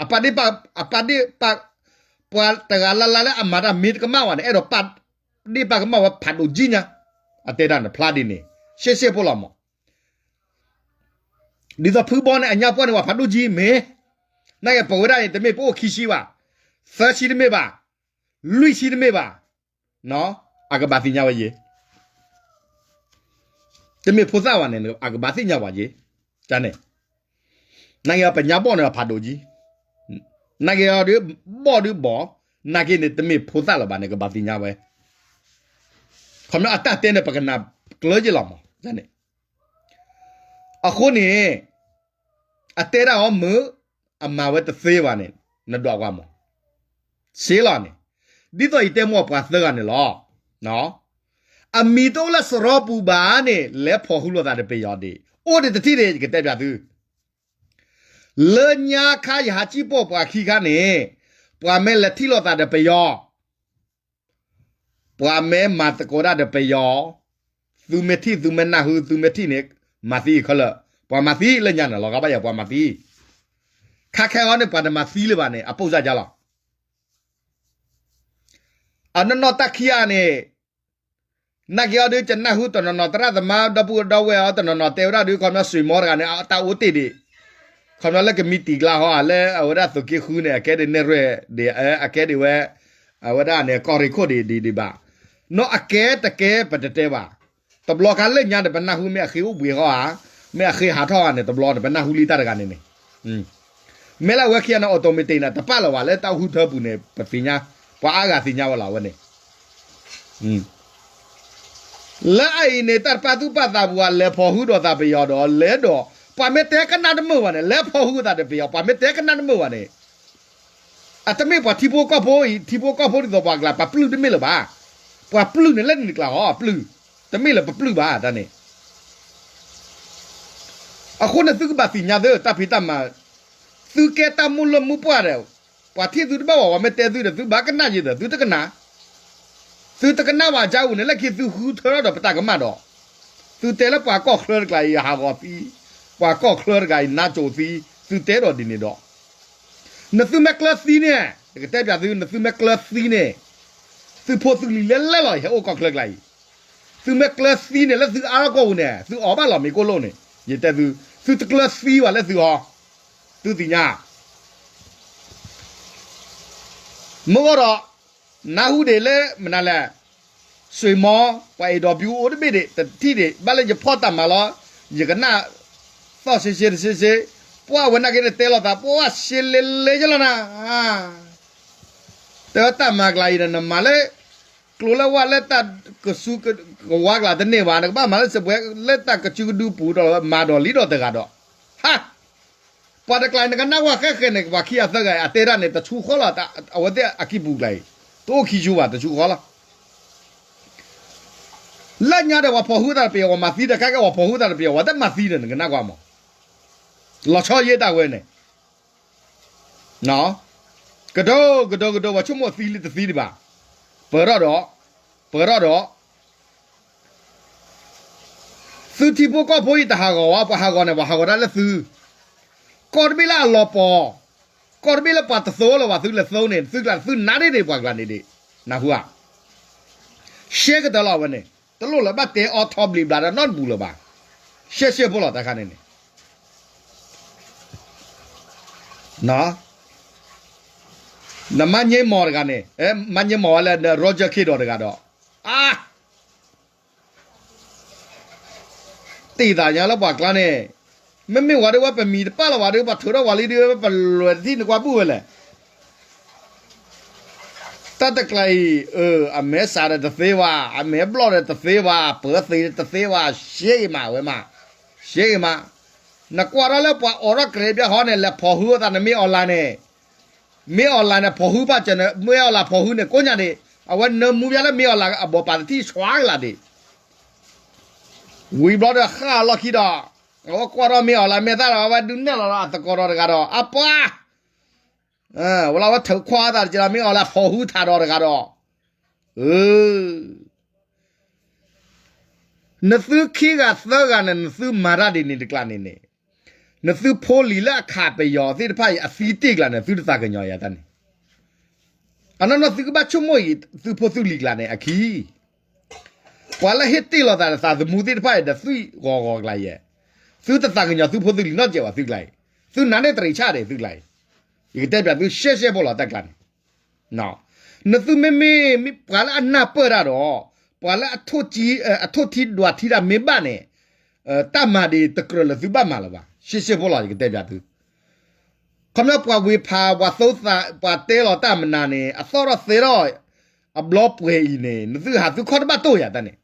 အပာ်ဒ့ၣ်ပာ်, အပာ်ဒ့ၣ်ပာ်, ပှၤတဂၤလၢ်လၢ်လၢအမၤတၢ်မ့ၢ်တကမၣ်ဘၣ်န့ၣ် အဲၣ်ဒိးပာ်ဒ့ၣ်ပာ်ကမၣ်ဝဲဖးဒိၣ်ကံညါ, အတဲဒၣ်န့ၣ်ဖျါဒ်န့ၣ်, ရှဲရှဲဖိလီၤမး ဒ်သိးဖုဘီန့ၣ် အညါပှၢ်န့ၣ်ပှၤဖးဒိၣ်ကံမ့ၢ်, နာ်က့ပဝဲဒၣ်န့ၣ် တမ့ၢ်ပအိၣ်ခံဆံဘၣ်, သၢဆံတမ့ၢ်ဘၣ်, လွံၢ်ဆံတမ့ၢ်ဘၣ်, အကဘၣ်သ့ၣ်ညါဝဲယ့ၣ်, တမ့ၢ်ဖိသၣ်ဘၣ်န့ၣ် အကဘၣ်သ့ၣ်ညါဝဲယ့ၣ်, န့ၣ်, နာ်က့ပညါဘီၣ်န့ၣ်ဖးဒိၣ်ကံ, နာ်က့အီၤဒုး, ဘီၣ်ဒုးဘီၣ်, နာ်က့န့ၣ် တမ့ၢ်ဖိသၣ်လၢၤဘၣ်န့ၣ် ကဘၣ်သ့ၣ်ညါဝဲ, ခီပညီအတၢ်တဲန့ၣ် ပကနၣ်ကျၢၤယ့ၣ်လီၤမး, န့ၣ် အဃိန့ၣ်, အတဲဒၣ်အီၤမုာ်, အမၤဝဲတသ့ဘၣ်န့ၣ်, နဒွးကွၢ်မး, စ့လီၤန့ၣ်, ဒ်သိးယတဲမ့ၢ်ပှၤသၢဂၤန့ၣ်လီၤ, အမံၤတအိၣ်လၢစရီပူၤဘၣ်န့ၣ် လဲၤဖီၣ်ဃုလိာ်သးဒီးပယီၤဒံး, အိၣ်ဒံးတထံၣ်န့ၣ် ယကတဲပၠးသု လၢညါခါယဟးစံၣ်ပိာ်ပှၤခံခါန့ၣ်, ပှၤမ့ၢ်လဲၤထံၣ်လိာ်သးဒီးပယီၤ, ပှၤမ့ၢ်မၤသကိးတၢ်ဒီးပယီၤ, သုမ့ၢ်ထံၣ်သုမ့ၢ်နၢ်ဟူသုမ့ၢ်ထံၣ်န့ၣ်, မၤသံခဲလၢာ်, ပှၤမၤသံလၢညါန့ၣ် လီၤဂာ်ဘၣ်ယၤပှၤမၤသံ, ခါခဲအံၤန့ၣ် ပှၤတမၤသံလၢၤဘၣ်န့ၣ် အပိၢ်စၢ်ယါလီၤ အနီၢ်နီၢ်တၢ်ခံဂၤန့ၣ်, နာ်က့အီၤဒုး ယနၢ်ဟူတနီၤနီၤ သရၣ်သမါ ဒီပုၢ်ဒီဝဲၢ်အီၤ တနီၤနီၤတဲဝဲဒၣ်ဒုး ခီပညီစွ့ၣ်မီတဂၤန့ၣ် တၢ်အိၣ်တ့ၢ်ဒံး, ခီပညီလၢကမံးတံာ်ကျါဟီဧါ လၢအဝဲဒၣ်သုးက့ဃုန့ၣ် အကဲဒ်န့ၣ်ရဲၣ်ဒံး အကဲဒ်ဝဲ, အဝဲဒၣ်န့ၣ် ကီၢ်ရ့ၣ်ခိၣ်ဒံးဒံးဒံးဘၣ်, နီၢ်အကဲတကဲပတတဲဘၣ်, တဘျီခါလၢညါန့ၣ် ပနၢ်ဟူမ့ၢ်အဃ့အိၣ်ဘှံးဟီဧါ, မ့ၢ်အဃ့ဟးထီၣ်ဧါန့ၣ် တဘျီန့ၣ် ပနၢ်ဟူလံတၢ်တဂၤန့ၣ်န့ၣ် မ့ၢ်လၢအဝဲခံဂၤန့ၣ် automatic န့ၣ် တပာ်လၢၤဘၣ် လၢတၢ်အိၣ်ဟုၣ်ထၢပူၤန့ၣ် ပသ့ၣ်ညါ, ပှၤအါဂၤသ့ၣ်ညါဝဲလီၤ အဝဲန့ၣ်, လၢအအံၤန့ၣ် တၢ်တပာ်သူၣ်ပာ်သးပူၤ လဲၤဖီၣ်ဟုဒီးသးပယီၤဒီး လဲၤဒီး ပှၤမ့ၢ်တဲကနၣ်တမုာ်ဘၣ်န့ၣ် လဲၤဖီၣ်ဟုသးဒီးပယီၤ ပှၤမ့ၢ်တဲကနၣ်တမုာ်ဘၣ်န့ၣ် အတမ့ၢ်ပှၤထံဖိကီၢ်ဖိအံၤ ထံဖိကီၢ်ဖိဒ်သိးပှၤကျါ ပှၤပျုၢ်တမ့ၢ်လၢၤဘၣ်, ပှၤပျုၢ်န့ၣ်လၢန့ၣ်ကျါဟီ ပျုၢ်, တမ့ၢ်လၢပပျုၢ်ဘၣ် တၢ်န့ၣ် အဃိန့ၣ်သုကဘၣ်သ့ၣ်ညါသု တၢ်ဖံးတၢ်မၤ, သုကဲတၢ်မုၢ်လၢမုၢ်ပှၢ်ဒီး, ပှၤထံၣ်သုတဘၣ်ဘၣ် ပှၤမ့ၢ်တဲသုဒီး သုဘၣ်ကနၣ်ယံၤဒီး သုတကနၣ်, သုတကနၣ်ဘၣ်အကစၢ်အူန့ၣ် လၢခံသုဃုထၢထီၣ်ဒီးပတၢ်ကမၣ်ဒီး, သုတဲလၢပှၤကီၢ်ချၢတကျါအံၤ ဟးဂီၤသံ, ပှၤကီၢ်ချၢတကျါအံၤ နါစိၤသံ, သုတဲဒီးဒ်န့ၣ်ဒီး နသုမ့ၢ်ကျၢၤသံန့ၣ်, ယကတဲပျးသု နသုမ့ၢ်ကျၢၤသံန့ၣ်, သုဖိသုလံၤလဲၤလဲၤလီၤ ယဟဲအိၣ်ကီၢ်ချၢကျါအံၤ, သုမ့ၢ်ကျၢၤသံန့ၣ် လၢသုအါထီၣ်ကီၢ်ပူၤန့ၣ် သုအီၣ်ဘၣ်လီၤမ့ၤကိၣ်လိၣ်န့ၣ်, ယတဲသု, သုတကျၢၤသံဘၣ်လၢသုအီၤ, သုသ့ၣ်ညါ မုၢ်ဂီၢ်ဒီး, နၢ်ဟူဒံးလၢမနုၤလဲၣ်, စွ့ၣ်မီ, ပှၤအဲၣ်ဒိးပျူၤအိၣ်တဘ့ၣ်ဒံး တထံၣ်ဒံး ဘၣ်လၢယဖီၣ်တၢ်မၤလီၤ, ယကနၣ်သီၣ်ဆ့ဆ့တဆ့ဆ့, ပှၤဝဲနာ်က့န့ၣ်တဲလိာ်သး ပှၤရှဲလဲၤလဲၤယလီၤနၤ, တဲဝဲတၢ်မၤကျါအံၤဒီး နမၤလၢ ကျိၤလၢဝါလၢတၢ်ကစုကဝါကျါတန့ၢ်ဘၣ်, နကဘၣ်မၤလၢစပွဲလၢတၢ်ကစုကဒုပူၤဒီး မၤဒီးလံဒီးတဂၤဒီး, ဟါ ပှၤတကျါအံၤ နကနၣ်ဝဲဃဲဃဲန့ၣ် ပှၤခံဂၤသၢဂၤအံၤ အတဲတၢ်န့ၣ် တဆူဃီလီၤ, အဝဲသ့ၣ်အကံၢ်ပူၤကျါအံၤ တအိၣ်ခံဆူဘၣ် တဆူဃီလီၤ. လၢညါဒီးပှၤဖီၣ်ဟုသးတပယီၤ ပှၤမၤသံဒီး ခဲကဲပှၤဖီၣ်ဟုသးတပယီၤ ပှၤတမၤသံဒီး နကနၣ်ကွၢ်မး, လီၤဆီယ့တၢ်ဝဲန့ၣ်, ကဒိကဒိကဒိ ပှၤဆိကမိၣ်သံလံတသံဒံးဘၣ်, ပၢၢ်ထီၣ်ဒီး, ပၢၢ်ထီၣ်ဒီး သုထံဖိကီၢ်ဖိအံၤတဟးဂီၤဝဲ ပှၤဟးဂီၤန့ၣ် ပှၤဟးဂီၤတၢ်လၢသု, ကီၢ်တဘ့ၣ်လၢအလီၤပီၤ, ကီၢ်တဘ့ၣ်လၢပှၤတသိလၢၤဘၣ် သုလဲၤသိန့ၣ် သုကျါ သုနါဒ့ၣ်ဒ့ၣ် ပှၤကျါန့ၣ်ဒ့ၣ်, နၢ်ဟူဧါ, ရှဲကတၢၢ်လီၤဝဲန့ၣ် တလိၣ်လၢၤဘၣ်တဲအီထီဘျံးဘျါဒီးနီတပူၤလၢၤဘၣ်, ရှဲရှဲဖိလီၤတခါန့ၣ်န့ၣ် နမါညဲမီၤတဂၤန့ၣ်, မါညဲမီၤဝဲလၢ Roger ခ့ဒီးတဂၤဒီး, အါ, တံၢ်သးညါလၢပှၤကျါန့ၣ်, မ့မ့ၢ်ဝဲဒၣ်ဝဲပမံၤတပာ်လၢၤဝဲဒီး ပှၤထုးထီၣ်ဝဲလံဒီး ပလွဲၢ်တထံၣ်နကွၢ်ဘူၣ်ဝဲလဲၣ် တၢ်တကျါအံၤ, အမဲာ်စးဒီးတသ့ဘၣ်, အမဲာ်ဘျီၣ်ဒီးတသ့ဘၣ်, ပၢၤသ့တသ့ဘၣ်, ရှဲဂ့ၤမးဝဲမး, ရှဲဂ့ၤမး, နကွၢ်ထီၣ်လၢပှၤအိးထီၣ်ကြဲးဘၣ်ဟီန့ၣ် လဲၤဖီၣ်ဟုအသးန့ၣ် မ့ၢ် online န့ၣ်, မ့ၢ် online န့ၣ် ဖီၣ်ဟုဘၣ်စၢၤန့ၣ် မ့ၢ် online ဖီၣ်ဟုန့ၣ် ကိးညါဒံး, အဝဲနၢမူဘၣ်လၢမ့ၢ် online အဘီပာ်တထံၣ်ဆွါကလာ်ဒံး ဝံၤဘျီဒီးဃၣ်လီၢ်ခံဒီး, အဝဲကွၢ်ထီၣ်မ့ၢ် online မဲာ်သၣ်ဒီး အဝဲဒုးနဲၣ်လီၤဒီးအသကိးဒီးတဂၤဒီး အပှၤ, ဝဲလၢအဝဲထုးခွါသးတက့ၢ်ဒီး မ့ၢ် online ဖီၣ်ဟုထးဒီးတဂၤဒီး, အၢ နသုခံဂၤသၢဂၤန့ၣ် နသုမၤတၢ်ဒ်န့ၣ်တကျါန့ၣ်န့ၣ်, နသုဖိလံၤလၢအခးပယီၤသ့ၣ်တဖၣ်အံၤ အသံတ့ၢ်ကျါန့ၣ် သုတသးကညီၤယၤတၢ်န့ၣ်, အနီၢ်နီၢ်သုကဘၣ်ဆိကမိၣ်အံၤ သုဖိသုလံၤကျါန့ၣ်အခံ ပှၤလၢဟ့ၣ်တ့ၢ်လီၤသးဒီးသးသမူသ့ၣ်တဖၣ်အံၤဒီးသွံၣ်ဂီၤဂီၤကျါယဲၢ်, သုတသးကညီၤသုဖိသုလံၤနီတစဲးဘၣ်သုကျါအံၤ, သုနါန့ၣ်တရံးဆၣ်ဒံးသုကျါအံၤ, ယကတဲပျးသုရှဲရှဲဖိလီၤတၢ်ကျါန့ၣ်, နသုမ့မ့ၢ် ပှၤလၢအနၢ်ပၢၢ်တၢ်ဒီး, ပှၤလၢအ, အထိၣ်ထံဒွးထံတၢ်မ့ၢ်ဘၣ်န့ၣ်, တၢ်မၤဒံးတကြၢးလၢသုဘၣ်မၤလၢၤဘၣ်, ရှဲရှဲဖိလီၤ ယကတဲပျးသု ခီပညီပှၤဝ့ၤဖး ပှၤသိသး ပှၤတဲလီၤတၢ်မနုၤန့ၣ် အသီၣ်ထီၣ်သဲထီၣ်, အဘျီပှဲၤအံၤန့ၣ် နသုဟးသုခီၣ်တဘၣ်တိၢ်ယၤတၢ်န့ၣ်,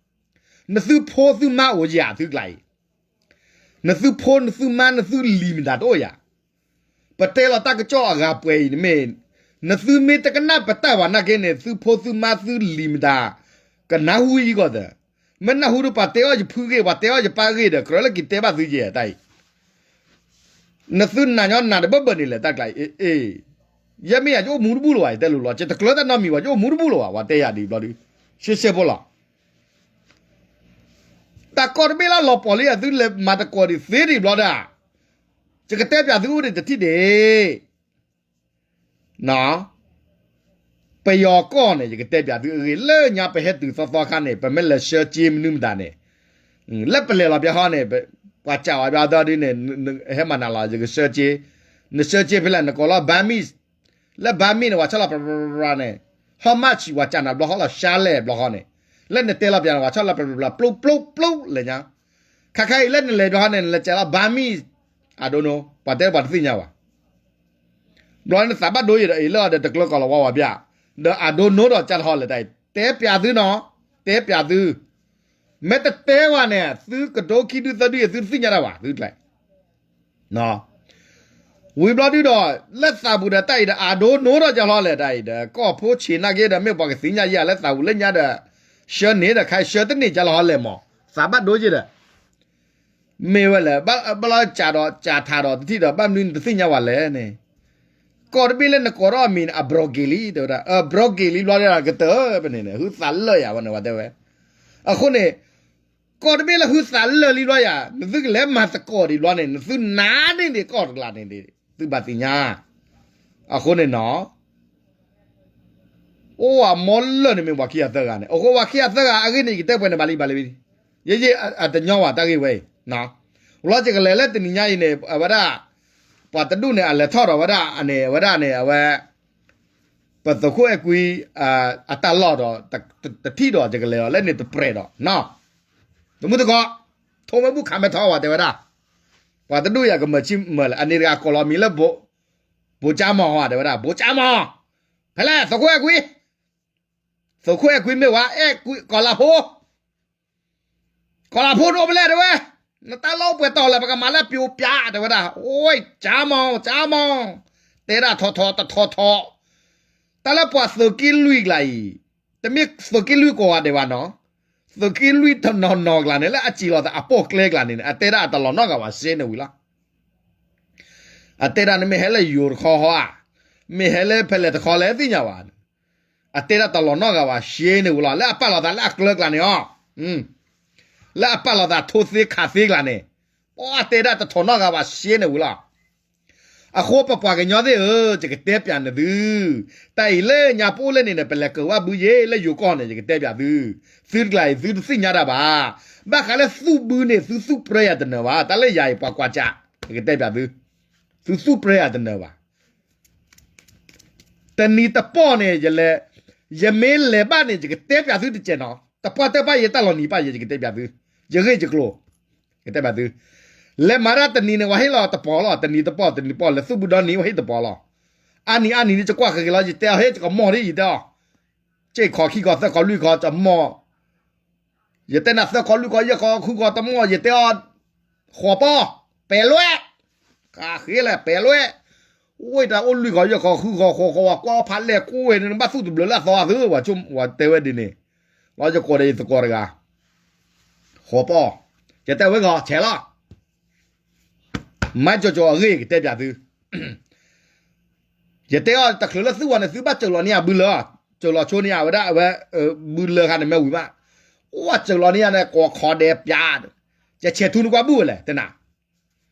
နသုဖိသုမါအိၣ်ယၤသုကျါအံၤ, နသုဖိနသုမါ နသုလံၤမတၤတအိၣ်ယၤ, ပတဲလီၤတၢ်ကစီၣ်အဂၤပှဲၤအံၤန့ၣ်မ့ၢ်, နသုမ့ၢ်တကနၣ်ပတၢ်ဘၣ်နာ်က့န့ၣ် သုဖိသုမါသုလံၤမတၤ, ကနၢ်ဟူအံၤဂီၢ်သၢ, မ့ၢ်နၢ်ဟူဒီးပှၤတဲအီၣ်ယဖုဂ့ၢ် ပှၤတဲအီၣ်ယပၢ်ဂ့ၢ်ဒီး ကြၢးလၢက့ၤတဲဘၣ်သုယဲၢ်တၢ်အံၤ နသုနၤညီနၤတဘၢၣ်ဘၢၣ်န့ၣ်လဲၣ်တၢ်ကျါအံၤ, အ့, ယဲမ့ၢ်ယၤယအိၣ်မူတဘူၣ်လၢၤဘၣ် ယတဲလိၤလီၤ ယတကျၢၤတၢ်နီတမံၤဘၣ် ယအိၣ်မူတဘူၣ်လၢၤဘၣ် ပှၤတဲယၤဒ်ဘျီဒုး, ရှဲရှဲဖိလီၤ, တၢ်ကီၢ်တဘ့ၣ်လၢလီၤပှီၢ်လံ သုလဲၤမၤသကိးဒံးသ့ဒံးဘျီဒၣ်, ယကတဲပျးသုအိၣ်ဒံးတထံၣ်ဒံး ပယီၤကီၢ်န့ၣ် ယကတဲပျးသုအဂ့ၢ် လၢညါပဟဲတုၤသီသီခါန့ၣ် ပမ့ၢ်လဲၤဆှၢစ့မနုၤမတၤန့ၣ်, လၢပလဲၤလီၤဘၣ်ဟီန့ၣ် ပှၤစံးဝဲဘၣ်သီဒ်န့ၣ် ဟဲမၤနၤလီၤ ယကဆှၢစ့, နဆှၢစ့ဖဲလဲၣ် နကိးလီၤ Burmese, လၢ Burmese န့ၣ် ပှၤဆီၣ်လီၤပြးပြးပြးန့ၣ်, how much ပှၤစံးနၤဘျီဟီလီၤ ရှါလဲၣ်ဘျီဟီန့ၣ်, လၢနတဲလီၤပျးန့ၣ် ပှၤဆီၣ်လီၤပြးပြးပြး ပျိပျိပျိလဲၣ်ညါ, ခဲခါအံၤလၢနလဲၤဘျီဟီန့ၣ် နလဲၤစံးလီၤ Burmese, I don't know ပှၤတဲပှၤတသ့ၣ်ညါဘၣ် ဘျီနသးဘၣ်ဒိယဲဒီး အ့ၣ်လၢအီၤဒီးတကျၢၤကီၢ်လီၤဝါဝဲပျၢ်, ဒီး I don't know ဒီးကၢ်ထီၣ်လဲၣ်တၢ်အံၤ တဲပျးသုနီၤ, တဲပျးသု, မ့ၢ်တတဲဝဲန့ၣ် သုကဒိခံဒုသၢဒုယဲ သုတသ့ၣ်ညါတၢ်ဘၣ် သုကျဲ, ဝံၤဘျီဒုဒီး လၢသးပူၤဒီးတၢ်အံၤဒီး I don't know ဒီးကၢ်ထီၣ်လဲၣ်တၢ်အံၤဒီး ကီၢ်ဖိဆံးနာ်က့ဒီး မ့ၢ်ပှၤကသ့ၣ်ညါယဲလၢသးပူၤလၢညါဒီး, ဆှၢန့ၢ်ဒီးခါဆှၢတန့ၢ်ကၢ်ထီၣ်လဲၣ်မး, သးဘၣ်ဒိယဲဒီး မ့ၢ်ဝဲလဲၣ်, ဘၣ်လီၤစးဒီးစးထးဒီးတထံၣ်ဒီး ဘၣ်မနုၤနတသ့ၣ်ညါဝဲလဲၣ်န့ၣ်, ကီၢ်တဘ့ၣ်လၢနကိးထီၣ်အမံၤန့ၣ် အဘြီက့ၤလံ တဲဝဲဒၣ်, အဘြီက့ၤလံဘျီဒၣ်ကတၢၢ်ပန့ၣ်န့ၣ် ဟုသးလၢာ်ယၤဝဲန့ၣ် ပှၤတဲဝဲ, အဃိန့ၣ် ကီၢ်တဘ့ၣ်လၢဟုသးလၢာ်လံဘျီယၤ နသုကလဲၤမၤသကိးဒံးဘျီန့ၣ် နသုနါန့ၢ်ဒံးကီၢ်တကျါန့ၣ်ဒံး သုဘၣ်သ့ၣ်ညါ, အဃိန့ၣ်နီၤ အိၣ်အမီလၢာ်န့ၣ်မ့ၢ်ပှၤခံဂၤသၢဂၤန့ၣ် အဃိပှၤခံဂၤသၢဂၤအဂ့ၢ်န့ၣ် ယကတဲပှဲၤန့ၣ်ဘၣ်လံဘၣ်လံ, ယဲယဲအတညီဘၣ်တၢ်ဂ့ၢ်ဝဲအံၤ, လီၤယကလဲၤလၢတနံၤညါအံၤန့ၣ် အဝဲဒၣ် ပှၤတဒူၣ်န့ၣ် အလဲၤထီၣ်ဒီးဝဲဒၣ်န့ၣ် အဝဲဒၣ်န့ၣ် အဝဲ ပသုးခိၣ်အဲၣ်ကွံ အတၢ်လီၢ်ဒီး တထံၣ်ဒီးယကလဲၤဒီး လၢန့ၣ်တပြဲးဒီး တမုၢ်တကိး ထိးဝဲဘူၣ်ခးမဲထီၣ်ဝဲတဲဝဲဒၣ်, ပှၤတဒူၣ်ယၤကမၢၢ်ဆံမၢၢ်လဲၣ် အန့ၣ်တဂၤကိးလီၤမံၤလၢ ဘိကၠါမီၤတဲဝဲဒၣ် ဘိကၠါမီၤ, ဖဲလဲၣ် သုးခိၣ်အဲၣ်ကွံ, သုးခိၣ်အဲၣ်ကွံမ့ၢ်ဝဲ အဲၣ်ကွံ ကီၤလၤဖိ, ကီၤလၤဖိဒိၣ်ဖဲလဲၣ်တဲဝဲ, နတၢ်လီၢ်အိၣ်ပှဲၤတီၤလဲၣ် ပကမၤလၢပျိပျါ တဲဝဲဒၣ်, အိၣ် ကၠါမီၤ ကၠါမီၤ, တဲဒၣ်ထီထီတထီထီ, တၢ်လၢပှၤသုးက့လွံၢ်ကျါအံၤ, တမ့ၢ်သုးက့လွံၢ်ကိးဂၤဒဲးဘၣ်နီၤ, သုးက့လွံၢ်တနီၤနီၤကျါန့ၣ် လၢအစံးလီၤသးအပိာ်ကျဲကျါန့ၣ် အတဲဒၣ်တလီၤနီၣ်ဂၤဘၣ်ရှဲန့ၣ်ဝံၤလီၤ. အတဲဒၣ်န့ၣ်မ့ၢ်ဟဲလၢယိၤတခီဟီဧါ, မ့ၢ်ဟဲလၢဖဲလဲၣ်တခီလဲၣ်သ့ၣ်ညါဘၣ်. အတဲဒၣ်တလီၤနီၣ်ဂၤဘၣ်ရှဲန့ၣ်ဝံၤလီၤ. လၢအပာ်လီၤသးလၢအကျဲကျါန့ၣ်အီၤ, လၢအပာ်လီၤသးထိသ့ခးသ့ကျါန့ၣ်, ပှၤတဲဒၣ်တထီၣ်နီၣ်ဂၤဘၣ်ရှဲန့ၣ်ဝံၤလီၤ. အဃိပပှၤကညီသ့ၣ်ဧၢ, ယကတဲပၠးနသု, တၢ်အံၤလၢညါပအိၣ်လၢန့ၣ်န့ၣ် ပလဲၤကၢၤဝဲဘုယ့လၢယိၤကီၢ်န့ၣ် ယကတဲပၠးသု, သုတကျါအံၤ သုတသ့ၣ်ညါတၢ်ဘၣ်. ဘၣ်ဃးလၢသူၣ်ဘုန့ၣ် သုသူၣ်ပြဲယၤတနၢၤဘၣ်, တၢ်လၢယၤအံၤပှၤကွၢ်ကၠး, ယကတဲပၠးသု, သုသူၣ်ပြဲယၤတနၢၤဘၣ်. တနံၤတပီၢ်န့ၣ် ယလဲၤ, ယမ့ၢ်လဲၤဘၣ်န့ၣ် ယကတဲပၠးသုတစဲးနီၤ, တပှၢ်တၢၢ်ပၢ်ယတၢ်လီၤနံၤပၢ်ယဲ ယကတဲပၠးသု, ယဂ့ၢ်ယကျိၤ, ယတဲပၠးသု, လဲၤမၤတၢ်တနံၤန့ၣ် ဝဲဟ့ၣ်လီၤတပီၤလီၤ, တနံၤတပီၢ် တနံၤတပီၢ် လဲၤသူၣ်ဘုဒီနံၤ ဝဲဟ့ၣ်တပီၤလီၤ. အါနံၤအါနံၤန့ၣ် ယကွၢ်ဃဲၤက့ၤလီၤ ယတဲအီၤ ဟ့ၣ်ယကမီၢ်ဒ်အံၤတဲအီၤ, စ့ၢ်ခီခံခီသၢခီလွံၢ်ခီ ယမီၢ် ယတဲနၤသၢခီလွံၢ်ခီယဲၢ်ခီဃုခီတမီၢ် ယတဲအီၤ, ဃိးပီၢ်, ပဲၤလွဲၢ်, ဃးဃ့လဲၣ် ပဲၤလွဲၢ်, အိၣ်တၢ်အိၣ်လွံၢ်ခီယဲၢ်ခီဃုခီဃိးခီ ဝဲကွၢ်ဖးလဲၢ်ကိးဝဲန့ၣ် နဘၣ်သူၣ်တဘျၢလၢအသီအသု ဝဲတဲဝဲဒ်န့ၣ်, လီၤယကိးဒီးယသကိးတဂၤ, ဃိးပီၢ်, ယတဲဝဲဂီၤဆဲးလီၤ မၤကၠီၤကၠီၤအဂ့ၢ် ကတဲပၠးသု, ယတဲအီၤတချုးလၢသုဝဲန့ၣ် သုဘၣ်စၢၤလီၤန့ၢ်ယၤဘုလၢ, စၢၤလီၤဆိန့ၢ်ယၤဝဲဒၣ်အဝဲ, ဘုလၢခါန့ၣ်မ့ၢ်ဝံၤဘၣ်, အိၣ်စၢၤလီၤန့ၢ်ယၤန့ၣ် ကိးခီဒဲးပၠး, ယဆဲးထူနကွၢ်ဘုဝဲလဲၣ် တဲနၤ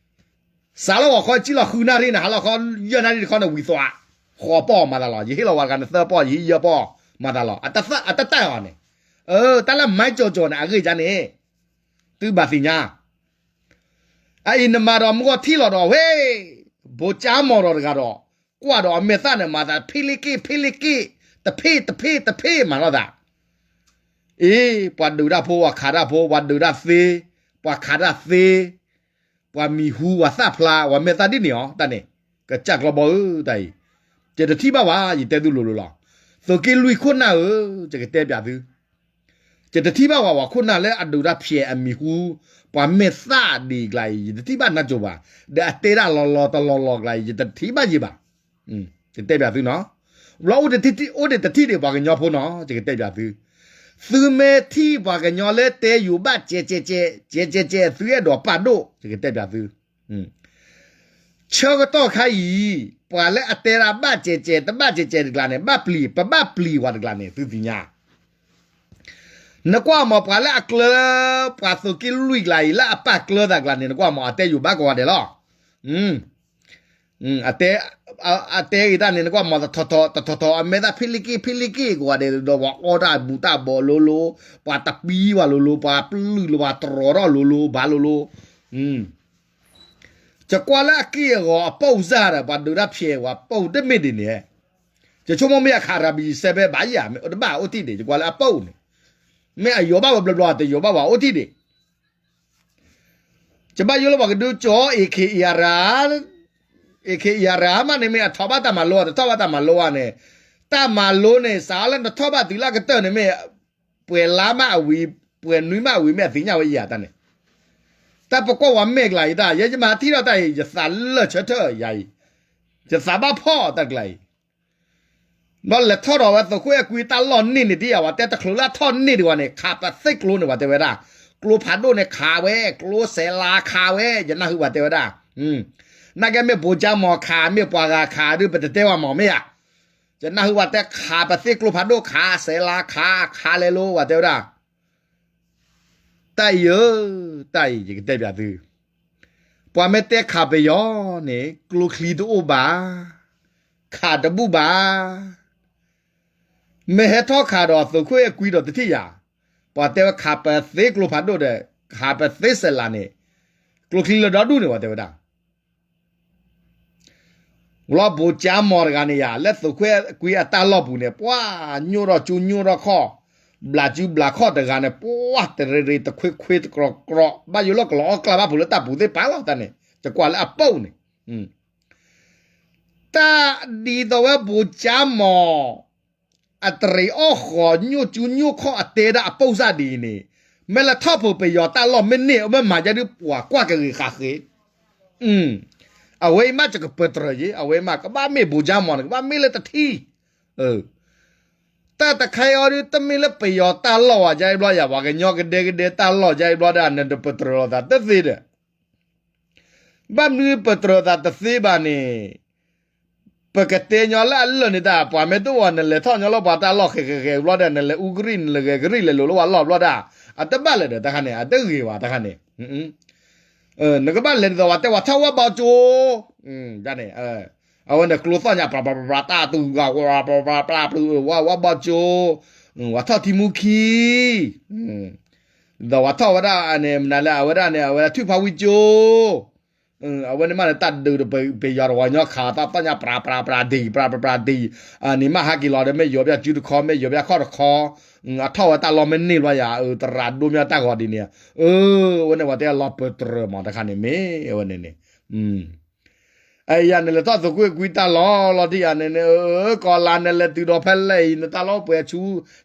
စးလီၤဂီၤခီ စံၣ်လီၤဃုနၣ်ရံၣ်န့ၣ် ဟါလီၤခီ ယဲၢ်နၣ်ရံၣ်တခီန့ၣ် ဝံၤသွး, ဃိးပီၢ်မၤသးလီၤ, ယဟ့ၣ်လီၤဝဲတဂၤန့ၣ် သၢပီၢ် ယဟ့ၣ်ယဲၢ်ပီၢ် မၤသးလီၤ, အတတၢၢ်အီၤန့ၣ်, တၢ်လၢမၤကၠီၤကၠီၤန့ၣ် အဂ့ၢ်ယါန့ၣ်, သုဘၣ်သ့ၣ်ညါ, အအံၤနမၤဒီးမုၢ်ဂီၢ်ထံၣ်လီၤဒီး ဝဲ, ဘိကၠါမီၤဒီးတဂၤဒီး, ကွၢ်ဒီးအမဲာ်သၣ်န့ၣ် မၤသးဖ့လ့ၣ်က့ၣ် ဖ့လ့ၣ်က့ၣ်, တဖ့ၣ်တဖ့ၣ်တဖ့ၣ်မၤလီၤသး အ့, ပှၤဒုးတၢ်ဖိ ပှၤခးတၢ်ဖိ ပှၤဒုးတၢ်သ့, ပှၤခးတၢ်သ့, ပှၤမံၤဟူ ပှၤသၣ်ဖျါ ပှၤမဲာ်သၣ်ဒ်န့ၣ်အီၤ တၢ်န့ၣ်, ကစၢ်ကျီဘီဧၢ တၢ်အံၤ, ယတထံၣ်ဘၣ်ဝဲ ယတဲသုလိၤလိၤလီၤ, သုးက့လွံၢ်ခိၣ်နၢ်ဧၢ, ယကတဲပၠးသု, ယတထံၣ်ဘၣ်ဝဲ ပှၤခိၣ်နၢ်လၢအဒုးတၢ်ဖျဲးအမံၤဟူ, ပှၤမဲာ်သၣ်ဒ်အံၤကျါအံၤ ယတထံၣ်ဘၣ်နၢ်ကၠိၤဘၣ်, ဒီးအတဲဒၣ်လီၤလီၤတလီၤလီၤကျါအံၤ ယတထံၣ်ဘၣ်ယံၤဘၣ် ယတဲပၠးသုနီၤ, ဘျီအိၣ်တထံၣ်ဒံးပှၤကညီဖိနီၤ ယကတဲပၠးသု, သုမ့ၢ်ထံၣ်ပှၤကညီလၢတဲယိၤဘၣ်ကဲးကဲးကဲး, ကဲးကဲးကဲး သုအဲၣ်ဒိးပာ်ဒိၣ် ယကတဲပၠးသု, ဆၢကတီၢ်ခါအံၤ, ပှၤလၢအတဲဒၣ်ဘၣ်ကဲးကဲး တဘၣ်ကဲးကဲးတကျါန့ၣ် ဘၣ်ပျံၤ ပဘၣ်ပျံၤဝဲတကျါန့ၣ် သုသ့ၣ်ညါ နကွၢ်မး ပှၤလၢအကျၢ, ပှၤသုးက့လွံၢ်ကျါအံၤ လၢအပာ်ကျၢသးကျါန့ၣ် နကွၢ်မး အတဲယိၤဘၣ်ကိးဂၤဒဲးလီၤ. အတဲ, အတဲဂ့ၤတၢ်န့ၣ် နကွၢ်မး တထီၣ်ထီၣ် တထီၣ်ထီၣ် အမဲာ်သၣ်ဖ့လ့ၣ်က့ၣ် ဖ့လ့ၣ်က့ၣ်ကိးဂၤဒဲး ဒီးပှၤအီၣ်တၢ်အဘူးတၢ်ဘီလိၤလိၤ, ပှၤတပံၤဝဲလိၤလိၤ, ပှၤပျုၢ်လိၤ ပှၤတရီထီၣ်လိၤလိၤ ဘၣ်လိၤလိၤ ယကွၢ်လၢအက့ၢ်အဂီၤအပိၢ်စၢ်ဒီး ပှၤဒုးတၢ်ဖျဲးဝဲပိၢ်တမ့ၢ်ဒ်န့ၣ်, ယဆိကမိၣ်မ့ၢ်အခးရၤဘံစဲဖဲဘၣ်ယၤ မ့ၢ်အိၣ်တဘၣ်အိၣ်ထံၣ်ဒံး ယကွၢ်လၢအပိၢ်န့ၣ်, မ့ၢ်အယိၤဘၣ်ဝဲဘျီဘျီ တယိၤဘၣ်ဝဲအိၣ်ထံၣ်ဒံး, ယဘၣ်ယိၣ်လၢပှၤကဒုးကၠီ အ့ၣ်ခ့အံၤအရၤ အ့ၣ်ခ့အံၤအရၤမးန့ၣ် မ့ၢ်အထီၣ်ဘၣ်တၢ်မၤလိ တထီၣ်ဘၣ်တၢ်မၤလိဧါန့ၣ်, တၢ်မၤလိန့ၣ် စးလၢနထီၣ်ဘၣ်တုၤလၢအကတၢၢ်န့ၣ်မ့ၢ် ပှဲၤလါမးအဝံၤ ပှဲၤနွံမးအဝံၤ မ့ၢ်အသ့ၣ်ညါဝဲယၤတၢ်န့ၣ်, တၢ်ပကွၢ်ဝဲမဲာ်ကျါအံၤတၢ် ယဲယမၤထံၣ်ထီၣ်တၢ်အံၤ ယသးလၢာ်ဆၢထၢၣ်ယၤအံၤ, ယသးဘၣ်ဖှီၣ်တၢ်ကျါအံၤ ဘျီလဲၤထီၣ်ဒီးဝဲသုးခိၣ်အဲၣ်ကွံတၢ်လီၢ်န့ၣ်န့ၣ် ဒ်ယၤဝဲတဲတချုးလၢအထီၣ်န့ၢ်ဒံးဝဲန့ၣ် ခးပသ့ၣ်ကျိန့ၣ် ပှၤတဲဝဲဒၣ်, ကျိဖးဒိၣ်န့ၣ်ခးဝဲ ကျိစဲးလၤခးဝဲ ယနၢ်ဟူပှၤတဲဝဲဒၣ်, နာ်က့မ့ၢ်ဘိကၠါမီၤခး မ့ၢ်ပှၤဂၤခးဒုး ပတတဲဝဲမီၤမ့ၢ်ဧါ, ယနၢ်ဟူပှၤတဲခးပသ့ၣ်ကျိဖးဒိၣ်ခး စဲးလၤခး ခးလဲၤလိၤ ပှၤတဲဝဲဒၣ် တၢ်အံၤဧၢ, တၢ်အံၤယကတဲပၠးသု, ပှၤမ့ၢ်တဲခးပယီၤန့ၣ် ကျိချံတအိၣ်ဘၣ်, ခးတဘူၣ်ဘၣ်, မ့ၢ်ဟဲထီၣ်ခးဒီးသုးခိၣ်အဲၣ်ကွံဒီးတထံၣ်ယၤ, ပှၤတဲဝဲခးပသ့ကျိဖးဒိၣ်ဒီး ခးပသ့စဲးလၤန့ၣ်, ကျိချံလၢဒီဒူၣ်န့ၣ် ပှၤတဲဝဲဒၣ် လီၤဘိၣ်ကၠါမီၤတဂၤန့ၣ်ယၤ လၢသုးခိၣ်အဲၣ်ကွံအတၢ်လီၢ်ပူၤန့ၣ် ပှၤညိၣ်ထီၣ်ကၠူညိၣ်ထီၣ်ခီၣ်, ဘျးကၠူဘျးခီၣ်တဂၤန့ၣ် ပှၤတရ့ရ့တခွ့ခွ့တကြီကြီ ဘၣ်ယိၣ်လၢကလီၤအီၣ်ကျါဘၣ်ဖုးလၢတၢ်ပူၤသ့ၣ်ပာ်လီၤတၢ်န့ၣ် ယကွၢ်လၢအပိၢ်န့ၣ်, တၢ်ဒ်သိးဝဲဘိၣ်ကၠါမီၤ အတရ့အီၣ်ဃီၤညိၣ်ကၠူညိၣ်ခီၣ်အတဲဒၣ်အပိၢ်စၢ်ဒ်အံၤန့ၣ်, မ့ၢ်လဲၤထီၣ်ဖုးပယီၤတၢ်လီၢ်မ့ၢ်န့ၢ် မ့ၢ်မၤယဲဒုးပှၤကွၢ်ကဂ့ၤဃာ်ဃ့, အဝဲအံၤမးယကပၢၤတြၢၤယ့ အဝဲမး ကဘၣ်မ့ၢ်ဘိၣ်ကၠါမီၤန့ၣ် ကဘၣ်မ့ၢ်လၢတထံၣ်, တၢ် တၢ်တခါအံၤအီၤဒုး တမ့ၢ်လၢပယီၤတၢ်လီၢ်ဝဲဒ်အံၤဘျီယၤ ပှၤကညီကဒဲကဒဲတၢ်လီၢ်ဒ်အံၤဘျီဒီး နတပတြၢၤလိာ်သးတသ့ဒီး ဘၣ်မနုၤပတြၢၤသးတသ့ဘၣ်န့ၣ် ပကတဲညီလၢအလၢာ်န့ၣ်တၢ် ပှၤမ့ၢ်တအိၣ် နလဲၤထီၣ်ညီလၢပှၤတၢ်လီၢ်ဃဲၤဃဲၤဃဲၤဘျီဒီး နလဲၤအူကရံၣ် နလဲၤဂဲၤကရံၣ် လဲၤလိာ်လၢပှၤလီၢ်ဘျီဒီး အတဘၣ်လဲၣ်ဒီးတခါန့ၣ် အတဂ့ၤဘၣ်တခါန့ၣ် နကဘၣ်လဲၤဒ်သိးပှၤတဲ ပှၤထီၣ်ဝၣ်ဘီကၠိ န့ၣ် အဝဲန့ၣ်ကျိသီၣ်ညါ ပြးပြးပြးပြး တၢ်တူၢ်ဂၤ ပြးပြးပြး ဝၣ်ဘီကၠိ ပှၤထီၣ်ထံမူခံ ဒ်သိးပှၤထီၣ်ဝဲဒၣ်န့ၣ် မနုၤလဲၣ် အဝဲဒၣ်န့ၣ် အဝဲဒၣ်ထွံၣ်ဖးဝံကၠိ အဝဲန့ၣ်မးန့ၣ် တၢ်ဒုးဒီးပယီၤတဝီညါခးတၢ်သီၣ်ညါ ပြးပြးပြးဒ် ပြးပြးပြးဒ် န့ၣ်မးဟးက့ၤလီၤဒီး မ့ၢ်ယိၤဘၣ်စုတခီ မ့ၢ်ယိၤဘၣ်ခီၣ်တခီ အထီၣ်ဝဲတၢ်လီၢ်မ့ၢ်န့ၢ်ဘျီယၤ သရၣ်ဒိၣ်မ့ၢ်တၢ်ဂီၤဒ်န့ၣ် အဝဲန့ၣ်ပှၤတဲလီၤပတြၢၤမးတခါန့ၣ်မ့ၢ် အဝဲန့ၣ်န့ၣ် အယၤန့ၣ်လဲၤထီၣ်သုးကွ့ၢ်ကွံတၢ်လီၢ်လီၤတံၢ်ယၤန့ၣ်န့ၣ် ကီၤလါန့ၣ်လဲၤတုၤဒီးဖဲလဲၣ်အံၤ နတၢ်လီၢ်ပှဲၤဆူ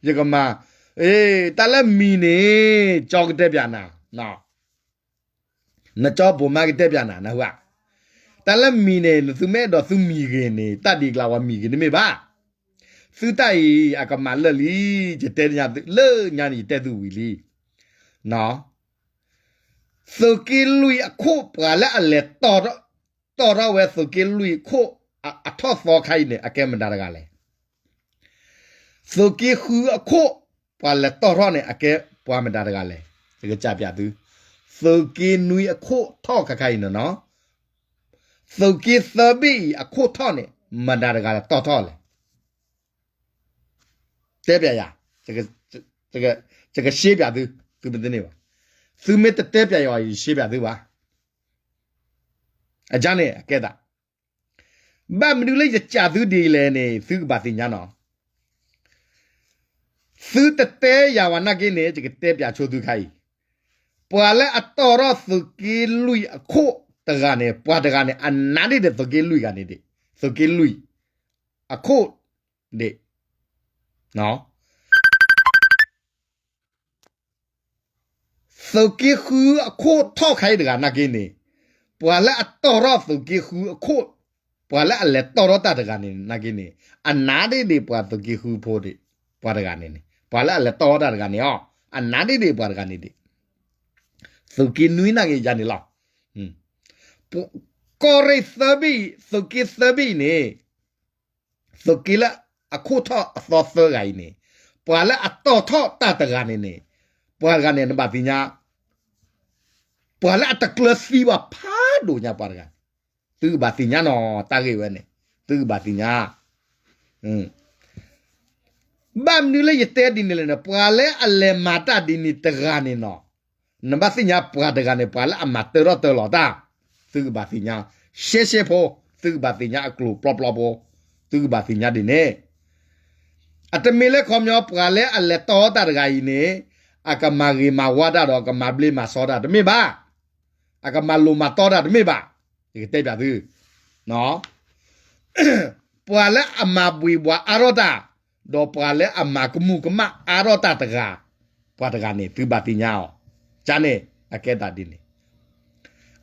ယကမၤ တၢ်လၢမံၤန့ၣ် ကၠီကတဲပၠးနၤ နကၠီဘိးမါကတဲပၠးနၤ နဟူဧါ တၢ်လၢမံၤန့ၣ် နသုမ့ၢ်အဲၣ်ဒိးသုမံၤဂ့ၤန့ၣ် တၢ်ဒ်ကျါဝဲမံၤဂ့ၤတမ့ၢ်ဘၣ် သုတၢ်အံၤ အကမၤလၢာ်လံ ယတဲညါသု လၢညါန့ၣ် ယတဲသုဝံၤလံ သုးက့လွံၢ်အခိၣ် ပှၤလၢအလဲၤတီၢ်ထီၣ်ဝဲသုးက့လွံၢ်အခိၣ် အထီၣ်သီခါအံၤန့ၣ် အကဲမတၤတဂၤလဲၣ်. သုးက့ဃုအခိၣ် ပှၤလဲၤတီၢ်ထီၣ်န့ၣ် အကဲပှၤမတၤတဂၤလဲၣ်. ယကစံးပျးသု, သုးက့နွံအခိၣ်ထီၣ်ခါခါအံၤန့ၣ်နီၤ, သုးက့သၢဘ့ၣ်အံၤအခိၣ်ထီၣ်န့ၣ် မတၤတဂၤလဲၣ်တီၢ်ထီၣ်လဲၣ်. တဲပျးယၤ, ယကရှင်းပျးသု, သုမ့ၢ်တန့ၢ်ဘၣ်, သုမ့ၢ်တတဲပျးယၤ ယရှင်းပျးသုဘၣ်. အန့ၣ် အကဲသး, ဘၣ်မနုၤလၢယစံးသုဒ်လဲၣ်န့ၣ် သုကဘၣ်သ့ၣ်ညါနီၤ. သုတတဲယၤဘၣ်နာ်က့န့ၣ် ယကတဲပျးဆိသုခါအံၤ, ပှၤလၢအတီၢ်ထီၣ်သုးက့လွံၢ်အခိၣ်တဂၤန့ၣ် ပှၤတဂၤန့ၣ် အနးဒ်ဒီးသုးက့လွံၢ်ဂၤန့ၣ်ဒံး, သုးက့လွံၢ်အခိၣ်ဒံး သုးက့ဃုအခိၣ်ထီၣ်ခါအံၤတဂၤနာ်က့န့ၣ်, ပှၤလၢအတီၢ်ထီၣ်သုးက့ဃုအခိၣ်, ပှၤလၢအလဲၤတီၢ်ထီၣ်တၢ်တဂၤန့ၣ်နာ်က့န့ၣ်, အနးဒ်ဒံးပှၤသုးက့ဃုဖိဒံး, ပှၤတဂၤန့ၣ်န့ၣ်, ပှၤလၢအလဲၤတီၢ်ထီၣ်တၢ်တဂၤန့ၣ်အီၤ, အနးဒ်ဒံးပှၤတဂၤန့ၣ်ဒံး, သုးက့နွံနာ်က့ယၤန့ၣ်လီၤ. ကီၢ်ရ့ၣ်သၢဘ့ၣ်အံၤ, သုးက့သၢဘ့ၣ်အံၤန့ၣ် သုးက့လၢအခိၣ်ထီၣ်အသီသၢဂၤအံၤန့ၣ်, ပှၤလၢအတီၢ်ထီၣ်တၢ်တဂၤန့ၣ်န့ၣ်, ပှၤတဂၤန့ၣ် နဘၣ်သ့ၣ်ညါ, ပှၤလၢအတကျၢၤသံဘၣ်ဖးဒိၣ်ညါပှၤတဂၤ, သုကဘၣ်သ့ၣ်ညါနီၤ တၢ်ဂ့ၢ်ဝဲန့ၣ်, သုကဘၣ်သ့ၣ်ညါ. ဘၣ်မနုၤလၢယတဲဒ်န့ၣ်လဲၣ်န့ၣ်, ပှၤလၢအလဲၤမၤတၢ်ဒ်န့ၣ်တဂၤန့ၣ်နီၤ, နဘၣ်သ့ၣ်ညါပှၤတဂၤန့ၣ် ပှၤလၢအမၤတၢထီၣ်တၢလီၤတၢ်, သုကဘၣ်သ့ၣ်ညါ, ရှဲရှဲဖိ, သုကဘၣ်သ့ၣ်ညါအကျိၤပျီပျီဖိ, သုကဘၣ်သ့ၣ်ညါဒ်န့ၣ်. အတမ့ၢ်လၢခီပညီ ပှၤလၢအလဲၤတီၢ်တၢ်တဂၤအံၤန့ၣ်, အကမၤဂ့ၤမၤဝါတၢ်ဒီး ကမၤဘျ့မၤစီတၢ်တမ့ၢ်ဘၣ်, အကမၤလိၤမၤတီတၢ်တမ့ၢ်ဘၣ်, ယကတဲပျးသု ပှၤလၢအမၤဘှံးဘှီးအါထီၣ်တၢ်, ဒီးပှၤလၢအမၤကမူၣ်ကမၣ်အါထီၣ်တၢ်တဂၤ, ပှၤတဂၤန့ၣ် သုဘၣ်သ့ၣ်ညါအီၤ, ကန့ၣ် အကဲသးဒ်န့ၣ်.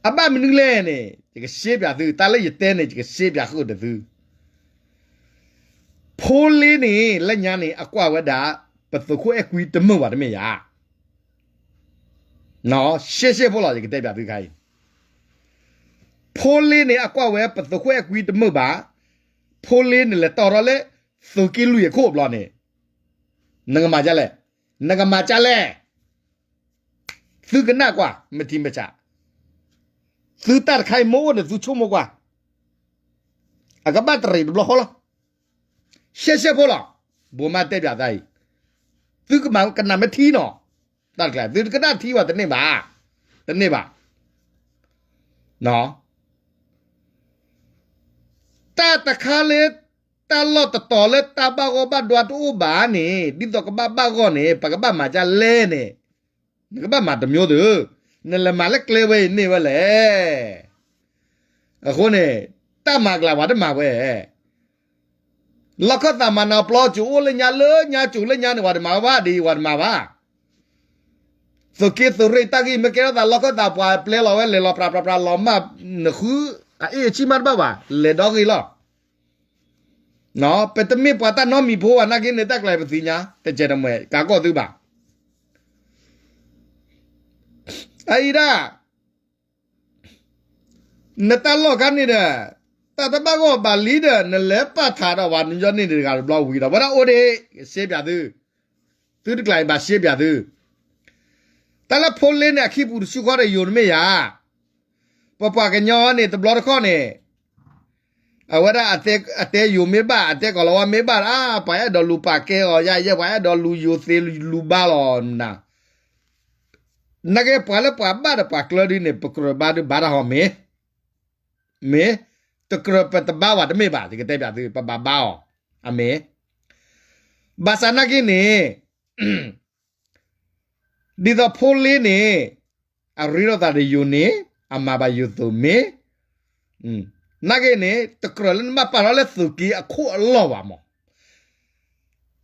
အဘၣ်မနုၤလဲၣ်န့ၣ် ယကရှင်းပျးသု, တၢ်လၢယတဲန့ၣ် ယကရှင်းပျးဃုာ်ဒီးသု. ဖိလ့န့ၣ် လၢညါန့ၣ် အကွၢ်ဝဲဒၣ် ပသုးခိၣ်အဲၣ်ကွံတမုာ်ဘၣ်တမ့ၢ်ဧါ. ရှဲရှဲဖိလီၤ ယကတဲပျးသုခါအံၤ. ဖိလ့န့ၣ် အကွၢ်ဝဲ ပသုးခိၣ်အဲၣ်ကွံတမုာ်ဘၣ်, ဖိလ့န့ၣ် လဲၤတီၢ်ထီၣ်လၢ သုးက့လွံၢ်အခိၣ်ဘျီန့ၣ်, နကမၤဒ်လဲၣ်, နကမၤဒ်လဲၣ်. သုကနၣ်ကွၢ် မ့ၢ်ထံမ့ၢ်ဆး, သုတၢ်တခါအံၤမ့ၢ်အိၣ်န့ၣ် သုဆိကမိၣ်ကွၢ်, အကဘၣ်တရံးတဘျီဃီလီၤ. ရှဲရှဲဖိလီၤ, ဘိးမါတဲပျးသးအံၤ, သုကမၤကနၣ်မ့ၢ်ထံနီၤ, တၢ်တကျါ သုတကနၣ်ထံဘၣ် တန့ၢ်ဘၣ်, တန့ၢ်ဘၣ်. တၢ်တခါလၢ တၢ်လီၢ်တတီၤလၢတၢ်ဘၣ်ဂီၢ်ဘၣ်ဒွါတအိၣ်ဘၣ်န့ၣ် ဒ်သိးကဘၣ်ဘၣ်ဂီၢ်န့ၣ် ပကဘၣ်မၤဒ်လဲၣ်န့ၣ်, နကဘၣ်မၤတမျိုးသု, နလဲၤမၤလၢကျဲဝဲအံၤန့ၢ်ဝဲလဲၣ်. အဃိန့ၣ် တၢ်မၤကျါပှၤတမၤဝဲ, လီၢ်ခၢၣ်သးမၤနၤပျီ ကၠိအိၣ်လၢညါလၢညါ ကၠိလၢညါန့ၣ် ပှၤတမၤဝဲဘၣ်ဒ်အံၤ ပှၤတမၤဘၣ်. သုးက့သုးရ့ၣ်တၢ်ဂ့ၢ် မ့ၢ်ကဲထီၣ်သးလီၢ်ခၢၣ်သး ပှၤပျဲလီၤဝဲ လဲၤလီၤပြးပြးပြး လီၤမၢ်နဃု အအ့ၣ်အဆံၣ်မးတဘၣ်ဘၣ် လဲၤဒီဂ့ၤလီၤ. ပတမ့ၢ်ပှၤတၢ်နီတမံၤဖိဘၣ်နာ်က့န့ၣ် တၢ်ကျါအံၤပသ့ၣ်ညါ တကဲးတမှဲၤ ကးကီၢ်သုဘၣ်. အအံၤဒၣ် နတၢ်လီၢ်ခါန့ၣ်ဒီး တၢ်တဘၣ်ဂီၢ်ဘၣ်လံဒီး နလဲၤပာ်ထးဒီးပှၤနယီန့ၢ်တဂၤတဘျီဝံၤဒီး ဝဲဒၣ်အိၣ်ဒ့ၣ် ရှဲပၠးသု, သုတကျါအံၤဘၣ်ရှဲပၠးသု, တၢ်လၢဖိလ့န့ၣ် အခံပူၤတဆူဃီဒီးယိၤတမ့ၢ်ယၤ, ပပှၤကညီန့ၣ် တဘျီတခီၣ်န့ၣ် အဝဲဒၣ်အတဲယိၤမ့ၢ်ဘၣ် အတဲကီၤလၤဝါမ့ၢ်ဘၣ် ပှၤအဲၣ်ဒိးလူၤပာ်ကဲအီၤယါယဲ ပှၤအဲၣ်ဒိးလူၤယိၤသ့လူၤဘါလီၤနၤ နာ်က့ပှၤလၢပှၤဘၣ်ဒီးပှၤကျၢဒ်န့ၣ် ပကြၢးဘါဒုးဘါတၢ်ဟီမ့ၢ်, မ့ၢ်, တကြၢးပတဘါဝဲတမ့ၢ်ဘၣ် ယကတဲပၠးသု ပဘၣ်ဘါအီၤ, အမ့ၢ်, ဘၣ်ဆၣ်နာ်က့န့ၣ် ဒ်သိးဖိလ့န့ၣ် အရ့လိာ်သးဒီးယိၤန့ၣ် အမၤဘၣ်ယိၤသုးမ့ၢ်, နာ်က့န့ၣ် တကြၢးလၢနဘၣ်ပာ်ထီၣ်လၢသုးက့အခိၣ်အလီၢ်ဘၣ်မး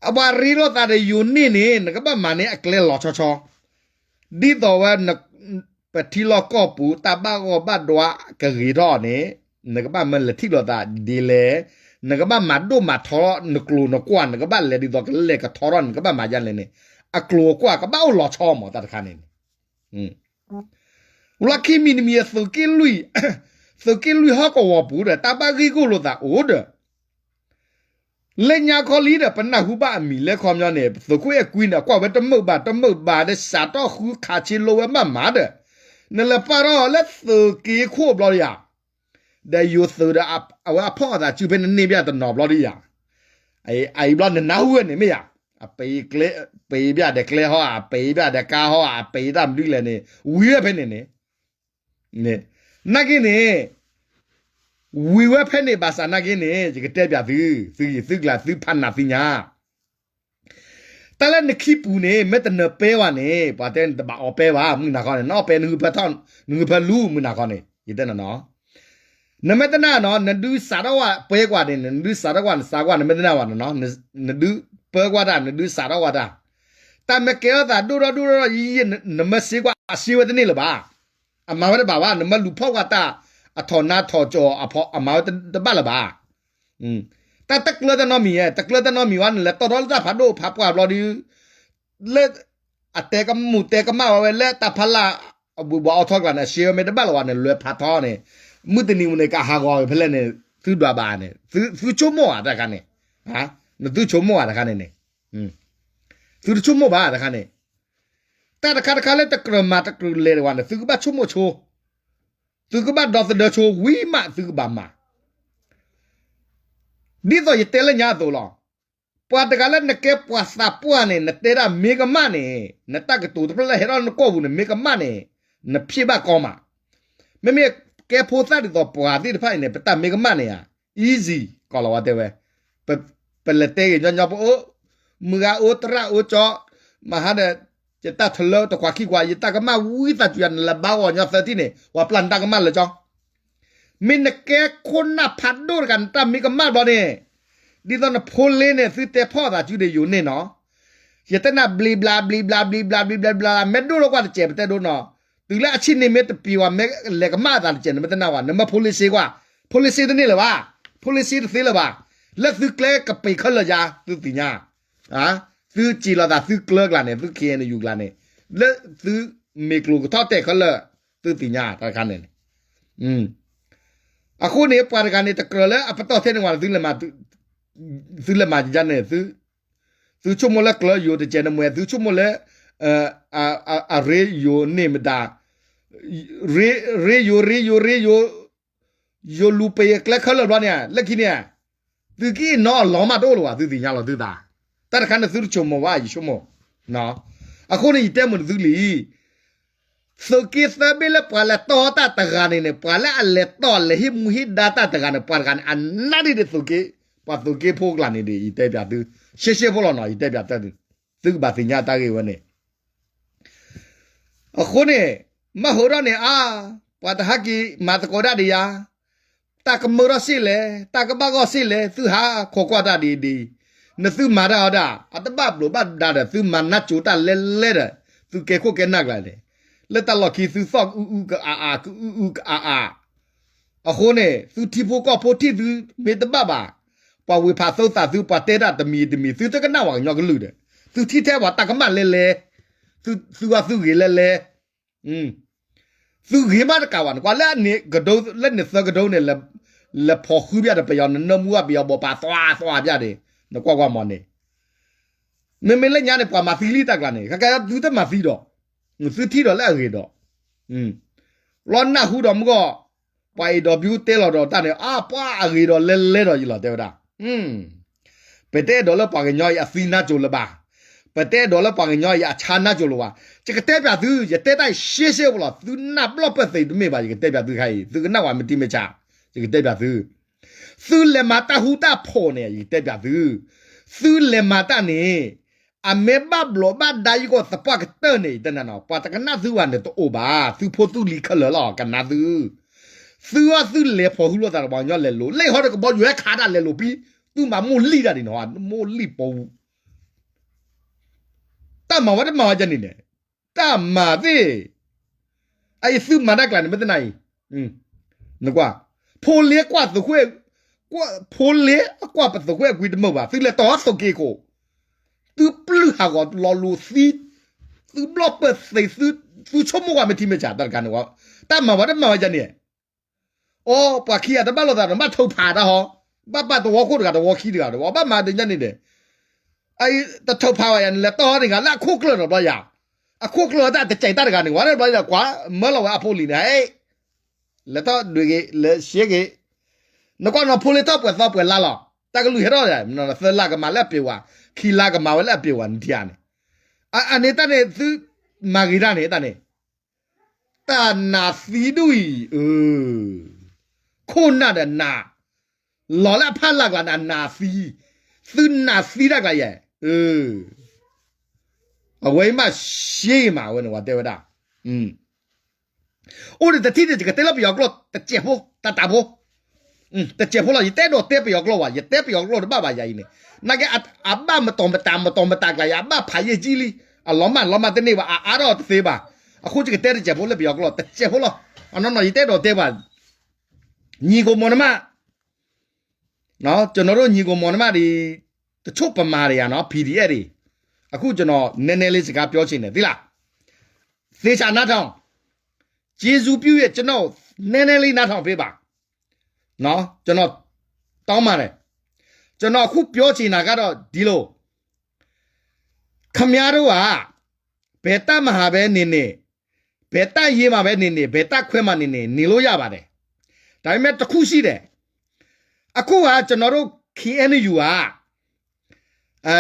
အပှၤရ့လိာ်သးဒီးယိၤန့ၣ်န့ၣ် နကဘၣ်မၤန့ၢ်အကျဲလီၤဆီဆီ, ဒ်သိးဝဲ ပထံလီၢ်ကီၢ်ပူၤ တၢ်ဘၣ်ဂီၢ်ဘၣ်ဒွးကဂ့ၤထီၣ်န့ၣ် နကဘၣ်မၢလဲၤထံၣ်လိာ်သးဒ်လဲၣ်, နကဘၣ်မၤဒိၣ်မၤထီနကျိၤနကွၢ် နကဘၣ်လဲၤဒ်သိးကလဲၤကထီထီၣ် နကဘၣ်မၤယါလဲၣ်န့ၣ် အကျိၤအကွၢ်ကဘၣ်အိၣ်လီၤဆီမး တၢ်တခါန့ၣ်န့ၣ် လၢခံမံၤတမံၤအသုးက့လွံၢ်, သုးက့လွံၢ်ဟီၣ်ကဝီၤပူၤဒီး တၢ်ဘၣ်ဂ့ၢ်ဂီၢ်လိာ်သးအိၣ်ဒီး လၢညါခီလံဒီး ပနၢ်ဟူဘၣ်အမံၤလၢခီပညီန့ၣ် ပသုးခိၣ်အဲၣ်ကွံန့ၣ် အကွၢ်ဝဲတမုာ်ဘၣ်တမုာ်ဘၣ်ဒီး စးထီၣ်ဃုခးဆ့လိဝဲဘၣ်မးဒီး နလဲၤပာ်ထီၣ်လၢသုးက့ခိၣ်ဘျီဒီးယၤ ဒီးယိၤသုးဒီး အဝဲအဖီၣ်အသးစုဖဲနန့ၢ်ဘၣ်တနီၤဘျီဒီးယၤ, အအံၤဘျီနနၢ်ဟူဝဲန့ၣ်မ့ၢ်ယၤ, အပ့ၤ, ပ့ၤဘၣ်ဒီးကျဲဟီ အပ့ၤဘၣ်ဒီးကါဟီ အပ့ၤတၢ်မနုၤလဲၣ်န့ၣ် ဝံၤဝဲဖဲန့ၣ်န့ၣ်, နာ်က့န့ၣ် ဝံၤဝဲဖဲန့ၣ်ဘၣ်ဆၣ်နာ်က့န့ၣ် ယကတဲပၠးသု, သုဂံၢ်သုကျါသုဖးနးသ့ၣ်ညါ တၢ်လၢနခံပူၤန့ၣ် မ့ၢ်တနၢၤပဲဝဲန့ၣ် ပှၤတဲနတဘၣ်အီၣ်ပဲဘၣ် မုၢ်နၤခီန့ၣ် နအီၣ်ပဲနဟုဖၢထီၣ် နဟုဖၢလူမုၢ်နၤခီန့ၣ် ယတဲနနီၤ, နမ့ၢ်တနာ်နီၤ နဒုးစးထီၣ်ဝဲပဲကွၢ်န့ၣ် နဒုးစးထီၣ်ကွၢ် နစးကွၢ် နမ့ၢ်တနာ်ဝဲနီၤ နဒုးပၢကွၢ်တၢ် နဒုးစးထီၣ်ကွၢ်တၢ်, တၢ်မ့ၢ်ကဲထီၣ်သးဒိၣ်ထီၣ်ဒိၣ်ထီၣ်ယံာ်ယံာ် နမ့ၢ်စ့ကွၢ်အစ့ဝဲတန့ၢ်လၢၤဘၣ်, အမၤဝဲတဘၣ်ဘၣ် နမ့ၢ်လူၤဖီၣ်ကွၢ်တၢ် အထီၣ်နါထီၣ်ကၠီၤအဖီ အမၤဝဲတဘၣ်လၢၤဘၣ် တၢ်တကျၢတၢ်နီတမံၤဧါ တကျၢတၢ်နီတမံၤဝဲ နလဲၤတီၣ်ထီၣ်လၢတၢ်ဖးဒိၣ်ဖးပှၢ်ဘျီဒီး လၢ အတဲကမူၣ်တဲကမၣ်ဝဲဝဲလၢတၢ်ဖီလာ် အဘှံးဘှီးအိၣ်ထီၣ်ကျါန့ၣ် အစ့ဝဲမ့ၢ်တဘၣ်လၢၤဝဲ နလဲၤဖးထီန့ၣ် မုၢ်တနံၤမုၢ်န့ၣ် ကဟးဂီၤဖဲလဲၣ်န့ၣ် သုဒွးဘၣ်န့ၣ် သုဆိကမိၣ်ဧါတခါန့ၣ်, နသုဆိကမိၣ်ဧါတခါန့ၣ်န့ၣ်, သုတဆိကမိၣ်ဘၣ်တခါန့ၣ်, တၢ်တခါတခါလၢတကြၢးမၤတကြၢးလဲၤတဝဲန့ၣ် သုကဘၣ်ဆိကမိၣ်ဆိ သုကဘၣ်ဒီသဒၢဆိဝံၤမးသုကဘၣ်မၤ ဒ်သိးယတဲလၢညါအသိးလီၤ. ပှၤတဂၤလၢနကဲပှၤသးပှၢ်န့ၣ် နတဲဒၣ်မ့ၢ်ကမၣ်န့ၣ် နတၢ်ကတိၤတဖျၢၣ်လၢဟဲထီၣ်နကိာ်ပူၤန့ၣ် မ့ၢ်ကမၣ်န့ၣ် နဖံးဘၣ်ကီမး. မ့မ့ၢ်ကဲဖိသၣ်ဒ်သိးပှၤသ့ၣ်တဖၣ်အံၤန့ၣ် ပတၢ်မ့ၢ်ကမၣ်န့ၣ်ဧါ easy ကီးလီၤဝဲတဲဝဲ ပလဲၤတဲဂ့ၤညီညီပအိၣ် မုၢ်ဂၤအိၣ်သရၣ်အိၣ်ကၠီ မဟါဒီး ယတၢ်ထလၢတခွးခံခွး ယတၢ်ကမၣ်ဝံသးစူၤယၤ နလဲၤဘါဂီၤညီသၢထံၣ်န့ၣ် ပှၤပျၢ်နတၢ်ကမၣ်လၢကၠီ မ့ၢ်နကဲခိၣ်နၢ်ဖးဒိၣ်တဂၤ နတၢ်မ့ၢ်ကမၣ်ဘျီန့ၣ် ဒ်သိးနဖိလ့န့ၣ် သုတဲဖီၣ်သးစုဒီးယိၤန့ၣ်နီၤ ယတဲနၤဘျံးဘျါဘျံးဘျါဘျံးဘျါဘျံးဘျါဘျါ မ့ၢ်ဒိၣ်လီၤကွၢ်တစဲး ပတဲဒိနီၤ တုၤလၢအဆံးန့ၣ်မ့ၢ်တပံၤဝဲ မ့ၢ်လဲၤကမၣ်အသးတစဲး နမ့ၢ်တနာ်ဝဲ နမ့ၢ်ဖိလ့စ့ကွၢ် ဖိလ့စ့တန့ၢ်လၢၤဘၣ် ဖိလ့စ့တသ့လၢၤဘၣ် လၢသုကျဲကပ့ၤခဲလၢာ်ယါ သုသ့ၣ်ညါ သုစံးလီၤသးသုကျၢကျါန့ၣ် သု ခ့ၣ်အဲၣ်ယူၣ် ကျါန့ၣ် လၢသုမ့ၢ်ကျိၤကထီၣ်တဲာ်ခဲလၢာ် သုသ့ၣ်ညါတၢ်တခါန့ၣ်န့ၣ် အဃိန့ၣ် ပှၤတဂၤန့ၣ် တကြၢးလၢအပတီၢ်ထဲန့ၣ်ဝဲ သုလဲၤမၤယါန့ၣ် သုဆိကမိၣ်လၢကျၢၤယိၤတစဲးနမှဲ သုဆိကမိၣ်လၢ အရ့ယိၤန့ၢ်မတၤ ရ့ယိၤ ရ့ယိၤ ရ့ယိၤ ယိၤလူၤပ့ၤအကျဲခဲလၢာ်ဘျီန့ၣ် လၢခံန့ၣ် သုကဟ့ၣ်နီၤအလီၤမးတအိၣ်လၢၤဘၣ် သုသ့ၣ်ညါလီၤသုသး တၢ်တခါန့ၣ်သုတဆိကမိၣ်ဘၣ် ယဆိကမိၣ် အဃိန့ၣ် ယတဲမုာ်နသုလံ သုးက့သၢဘ့ၣ်လၢပှၤလဲၤတီၢ်တၢ်တဂၤန့ၣ်န့ၣ် ပှၤလၢအလဲၤတီၢ်လဲၤဟ့ၣ်မူဟ့ၣ်ဒါတၢ်တဂၤန့ၣ် ပှၤတဂၤန့ၣ် အနးဒ်န့ၣ်သုးက့ ပှၤသုးက့ဖိကျါန့ၣ်ဒီး ယတဲပၠးသု ရှဲရှဲဖိလီၤနီၤ ယတဲပၠးသု သုကဘၣ်သ့ၣ်ညါတၢ်ဂ့ၢ်ဝဲန့ၣ် အဃိန့ၣ် မ့ၢ်ဟးထီၣ်န့ၣ် အါ ပှၤတဟဲက့ၤမၤသကိးဒၣ်ဒံးယၤ တၢ်ကမၢထီၣ်စ့ၢ်လဲၣ် တၢ်ကဘၣ်ဂီၢ်စ့ၢ်လဲၣ် သုဟးခိးကွၢ်တၢ်ဒ်အံၤဒ်အံၤ နသုမၤတၢ်အီၤဒၣ် အတဘၣ်ဘျိးဘၣ်ဒါဒီး သုမၤနးစိၤတၢ်လဲလဲဒီး သုကဲခိၣ်ကဲနၢ်ကျါန့ၣ် လၢတၢ်လီၢ်ခံသုသီၣ်ကအုအုကအါအါ ကအုအုကအါအါ အဃိန့ၣ် သုထံဖိကီၢ်ဖိထံၣ်သုမ့ၢ်တဘၣ်ဘၣ် ပှၤဝ့ၤဖးသုသးသု ပှၤတဲတၢ်တမံၤတမံၤ သုတကနၣ်ဝဲကညီကလုာ်ဒီး သုထံၣ်ထဲပှၤတၢ်ကမၣ်လဲၤလဲၤ, သုအသုဂ့ၤလဲၤလဲၤ, သုဂ့ၤမးတကးဘၣ် နကွၢ်လၢန့ၣ်ကဒိ လၢန့ၣ်သၢကဒိန့ၣ် လဲၤဖီၣ်ဃုဘၣ်ဒီး ပယီၤနနၢမူဘၣ် ပယီၤဘိးပာ်သွါသွါဘၣ်ဒီး နကွၢ်ကွၢ်မီၤန့ၣ် မ့မ့ၢ်လၢညါန့ၣ် ပှၤမၤသံလံတၢ်ကျါန့ၣ် ခဲကဲသုတမၤသံဒီး သုထံၣ်ဒီးလၢအဂ့ၤဒီး လီၤနၢ်ဟူဒီးမုၢ်ဂီၢ် ပှၤအဲၣ်ဒိးဘၣ်တဲလီၤဒီးတၢ်န့ၣ် အါ ပှၤအဂ့ၤဒီးလဲၤလဲၤဒီးယလီၤ တဲဝဲဒၣ် ပတအဲၣ်ဒိးလၢပှၤကညီအံၤအသံနါစိၤလၢၤဘၣ်. ပတအဲၣ်ဒိးလၢပှၤကညီအံၤအဆါနါစိၤလၢၤဘၣ်. ယကတဲပၠးသု, ယတဲတၢ်ရှဲရှဲဖိလီၤ. သုနၢ်ပျီၢ်ပၢၢ်သ့တမ့ၢ်ဘၣ်, ယကတဲပၠးသုခါအံၤ, သုကနၣ်ဝဲမ့ၢ်တံၤမ့ၢ်ဆါ, ယကတဲပၠးသု. သုလဲၤမၤတၢ်ဃူတၢ်ဖိးန့ၣ် ယကတဲပၠးသု. သုလဲၤမၤတၢ်န့ၣ် အမ့ၢ်ဘၣ်ဘျိးဘၣ်ဒါယကီၢ်သပှၢ်ကတၢၢ်န့ၣ် ယတဲနၤနီၤ, ပှၤတကနၣ်သုဘၣ်န့ၣ်တအိၣ်ဘၣ်. သုဖိသုလံၤခဲလၢာ်လီၤ ကနၣ်သု သုအီၤသုလဲၤဖီၣ်ဃုလိာ်သးဒီးပှၤကညီလဲၤလိၤ, လၢဟီဒီးကဘီယူၤဟဲခးတၢ်လဲၤလိၤပံ, သုမၤမိၢ်လံၢ်တၢ်ဒ်နီၤ, မိၢ်လံၢ်ပူၤ, တၢ်မၤဝဲတမၤဝဲယၤန့ၣ်န့ၣ်, တၢ်မၤသ့ၣ်, အအံၤသုမၤတၢ်ကျါန့ၣ် မ့ၢ်တနၤအံၤ, နကွၢ်, ဖိလ့ကွၢ်သုးဃ့, ဖိလ့အကွၢ်ပသုးဃ့အကွံတမုာ်ဘၣ်, သုလဲၤတီၢ်သုးက့ခိၣ် သုပျုၢ်ဟးဂီၤလီၤလိၤသံ, သုဘျီၣ်ပၢၢ်သ့, သုဆိကမိၣ်ကွၢ်မ့ၢ်ထံမ့ၢ်ဆးတၢ်တခါန့ၣ်, တၢ်မၤဝဲတမၤဝဲယၤန့ၣ်, အိ ပှၤခံဂၤတဘၣ်လိာ်သးဒီး ဘၣ်ထုးဖးတၢ်ဟီ, ဘၣ်ပာ်သဝီခိၣ်တဂၤ သဝီခံတဂၤဒီး ဘၣ်မၤဒ်ညါန့ၣ်ဒီး, တထုးဖးဘၣ်ယၤန့ၣ် လဲၤတီၢ်ဟီန့ၣ်ဂၤလၢအခိၣ်ကျၢၢ်ဒီးဘျီယၤ, အခိၣ်ကျၢၢ်တၢ်တကဲးတၢ်တဂၤန့ၣ် ဝဲဒၣ်ဘျီယၤ ကွၢ်မၢလီၤဝဲအဖိလံၤန့ၣ် လဲၤထီၣ်ဒုးဂ့ၤ လဲၤရှဲဂ့ၤ, နကွၢ်နီၤဖိလ့ထီၣ်ပှဲၤသီပှဲၤလါလီၤ, တၢ်ကလုၢ်ဟဲထီၣ်, သၢလါကမၤလၢအပျ့ၤဝဲ, ခံလါကမၤဝဲလၢအပျ့ၤဝဲ နထံၣ်ဧါန့ၣ်, အန့ၣ်တၢ်န့ၣ် သုမၤဂ့ၤတၢ်န့ၣ်တၢ်န့ၣ်, တၢ်နးသံဒူၣ်အံၤ, ခိၣ်နၢ်ဒီးနး, လီၤလၢအဖီလာ်ကျါန့ၣ် အနးသံ, သုနးသံတၢ်ကျါယဲၢ်, အဝဲအံၤမးရှဲမး အဝဲန့ၣ် ပှၤတဲဝဲဒၣ် အိၣ်ဒံးတထံၣ်န့ၣ် ယကတဲလၢပယီၤကျိာ် တစဲးဖိ တၢ်တၢ်ဖိ, တစဲးဖိလီၤ, ယတအဲၣ်ဒိးတဲပယီၤကျိာ်ဘၣ်, ယတဲပယီၤကျိာ်တဘၣ်ဘၣ်ယၤအံၤန့ၣ်, နာ်က့ အဘၣ်မတီၤမတၤ မတီၤမတၤကျါယၤ အဘၣ်ဖးယံာ်ကံလံ, အလီၤမၢ်လီၤမၢ်တန့ၢ်ဘၣ်, အအါထီၣ်တသ့ဘၣ်, အဃိယကတဲတစဲးဖိလၢပယီၤကျိာ် တစဲးဖိလီၤ, အနီၢ်နီၢ် ယတအဲၣ်ဒိးတဲဘၣ်, ညီကိာ်မီၤနမး ကျွန်တော်တို့ ညီကိာ်မီၤနမးတွေ, တချို့ဗမာတွေကနော် PDF တွေ, အခုကျွန်တော်နည်းနည်းလေးစကားပြောချင်တယ် သိလား, သေချာနားထောင်, ကျေးဇူးပြုရဲ့ ကျွန်တော်နည်းနည်းလေးနားထောင်ပေးပါ, နော်, ကျွန်တော်တောင်းပါတယ်, ကျွန်တော်အခုပြောချင်တာကတော့ဒီလို, ခင်ဗျားတို့က ဘယ်တပ်မဟာပဲနေနေ, ဘယ်တပ်ရင်းမှာပဲနေနေ, ဘယ်တပ်ခွဲမှာနေနေ, နေလို့ရပါတယ်. ဒါပေမဲ့တစ်ခုရှိတယ်. အခုကကျွန်တော်တို့ KNU က, အဲ,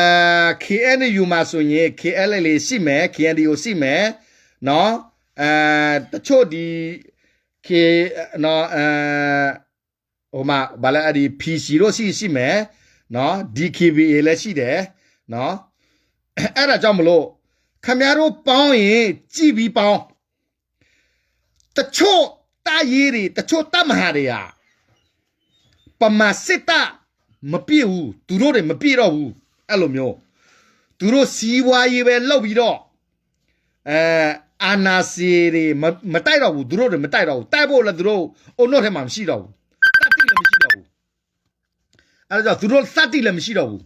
KNU မှာဆိုရင် KNLA ရှိမယ်, KNDO ရှိမယ်, နော်, အဲ, တချို့ဒီ, K, နော်, အဲ, ဟိုမှာ, ဘာလဲ, အဲ့ဒီ PC တို့ရှိ, ရှိမယ်နော်, DKBA လည်းရှိတယ်နော်, အဲ့ဒါကြောင့်မလို့, ခင်ဗျားတို့ပေါင်းရင် ကြည့်ပြီးပေါင်း, တချို့တပ်ရင်းတွေ, တချို့တပ်မဟာတွေဟာ, ဗမာစစ်တပ် မပစ်ဘူး, သူတို့တွေ မပစ်တော့ဘူး, အဲ့လိုမျိုး, သူတို့စီးပွားရေးပဲလုပ်ပြီးတော့, အဲ, အာဏာရှင်တွေ မ, မတိုက်တော့ဘူး, သူတို့တွေ မတိုက်တော့ဘူး, တိုက်ဖို့လည်း သူတို့အုံနောက်ထဲမှာ မရှိတော့ဘူး, သတ္တိလည်း မရှိတော့ဘူး, အဲ့ဒါကြောင့် သူတို့သတ္တိလည်း မရှိတော့ဘူး,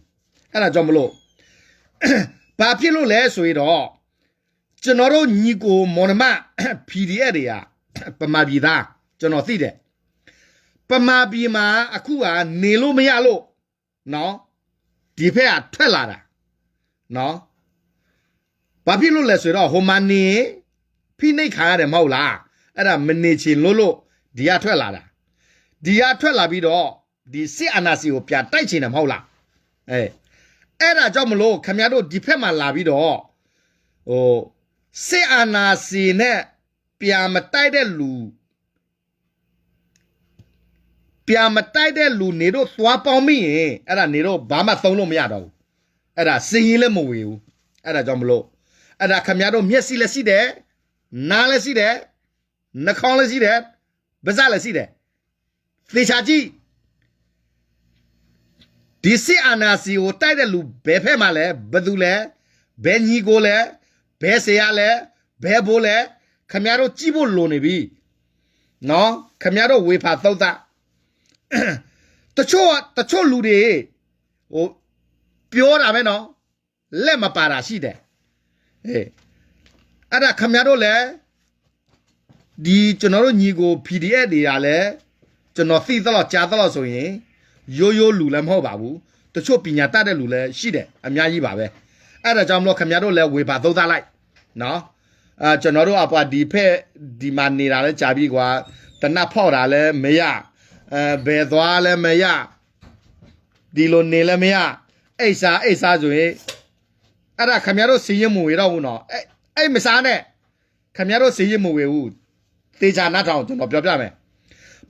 အဲ့ဒါကြောင့်မလို့, ဘာဖြစ်လို့လဲဆိုရင်တော့, ကျွန်တော်တို့ညီကိုမောင်နှမ PDF တွေက ဗမာပြည်သား, ကျွန်တော်သိတယ်, ဗမာပြည်မှာအခုက နေလို့မရလို့ နော်, ဒီဘက်ကထွက်လာတာနော်, ဘာဖြစ်လို့လဲဆိုတော့ ဟိုမှာနေရင် ဖိနှိပ်ခံရတယ်မဟုတ်လား, အဲ့ဒါ မနေချင်လို့လို့ ဒီကထွက်လာတာ, ဒီကထွက်လာပြီးတော့ ဒီစစ်အာဏာရှင်ကို ပြန်တိုက်ချင်တယ်မဟုတ်လား, အဲ, အဲ့ဒါကြောင့်မလို့ ခင်ဗျားတို့ ဒီဘက်မှာလာပြီးတော့, ဟို, စစ်အာဏာရှင်နဲ့ ပြန်မတိုက်တဲ့လူ ပြန်မတိုက်တဲ့လူ နေတို့သွားပေါင်းမိရင်, အဲ့ဒါ နေတို့ ဘာမှသုံးလို့မရတော့ဘူး, အဲ့ဒါ စာရင်းလည်း မဝင်ဘူး, အဲ့ဒါကြောင့်မလို့, အဲ့ဒါ ခင်ဗျားတို့ မျက်စိလည်းရှိတယ်, နားလည်းရှိတယ်, နှာခေါင်းလည်းရှိတယ်, ပါးစပ်လည်းရှိတယ်, သေချာကြည့်, ဒီစစ်အာဏာရှင်ကို တိုက်တဲ့လူ ဘယ်ဘက်မှာလဲ, ဘယ်သူလဲ, ဘယ်ညီကိုလဲ, ဘယ်ဆရာလဲ, ဘယ်ဘိလဲ, ခင်ဗျားတို့ ကြည့်ဖို့လိုနေပြီနော်, ခင်ဗျားတို့ ဝေဖန်သုံးသပ်, တချို့, တချို့လူတွေ ပြောတာပဲနော်, လက်မပါတာရှိတယ်. အဲဒါခင်ဗျားတို့လည်း ဒီကျွန်တော်တို့ညီကို PDF တွေကလည်း ကျွန်တော်သိသလောက်ကြားသလောက်ဆိုရင် ရိုးရိုးလူလည်းမဟုတ်ပါဘူး, တချို့ပညာတတ်တဲ့လူလည်းရှိတယ်, အများကြီးပါပဲ. အဲ့ဒါကြောင့်မလို့ခင်ဗျားတို့လည်းဝေဖန်သုံးသပ်လိုက်နော်. ကျွန်တော်တို့အပှၤဒီဖက်ဒီမှာနေတာလည်းကြာပြီကွာ, တနတ်ဖောက်တာလည်းမရ, ဘယ်သွားလည်းမရ, ဒီလိုနေလည်းမရ, အိပ်စားအိပ်စားဆိုရင် အဲ့ဒါခင်ဗျားတို့စာရင်းမဝင်တော့ဘူးနော်, အိပ်မစားနဲ့, ခင်ဗျားတို့စာရင်းမဝင်ဘူး, သေချာနားထောင်ကျွန်တော်ပြောပြမယ်.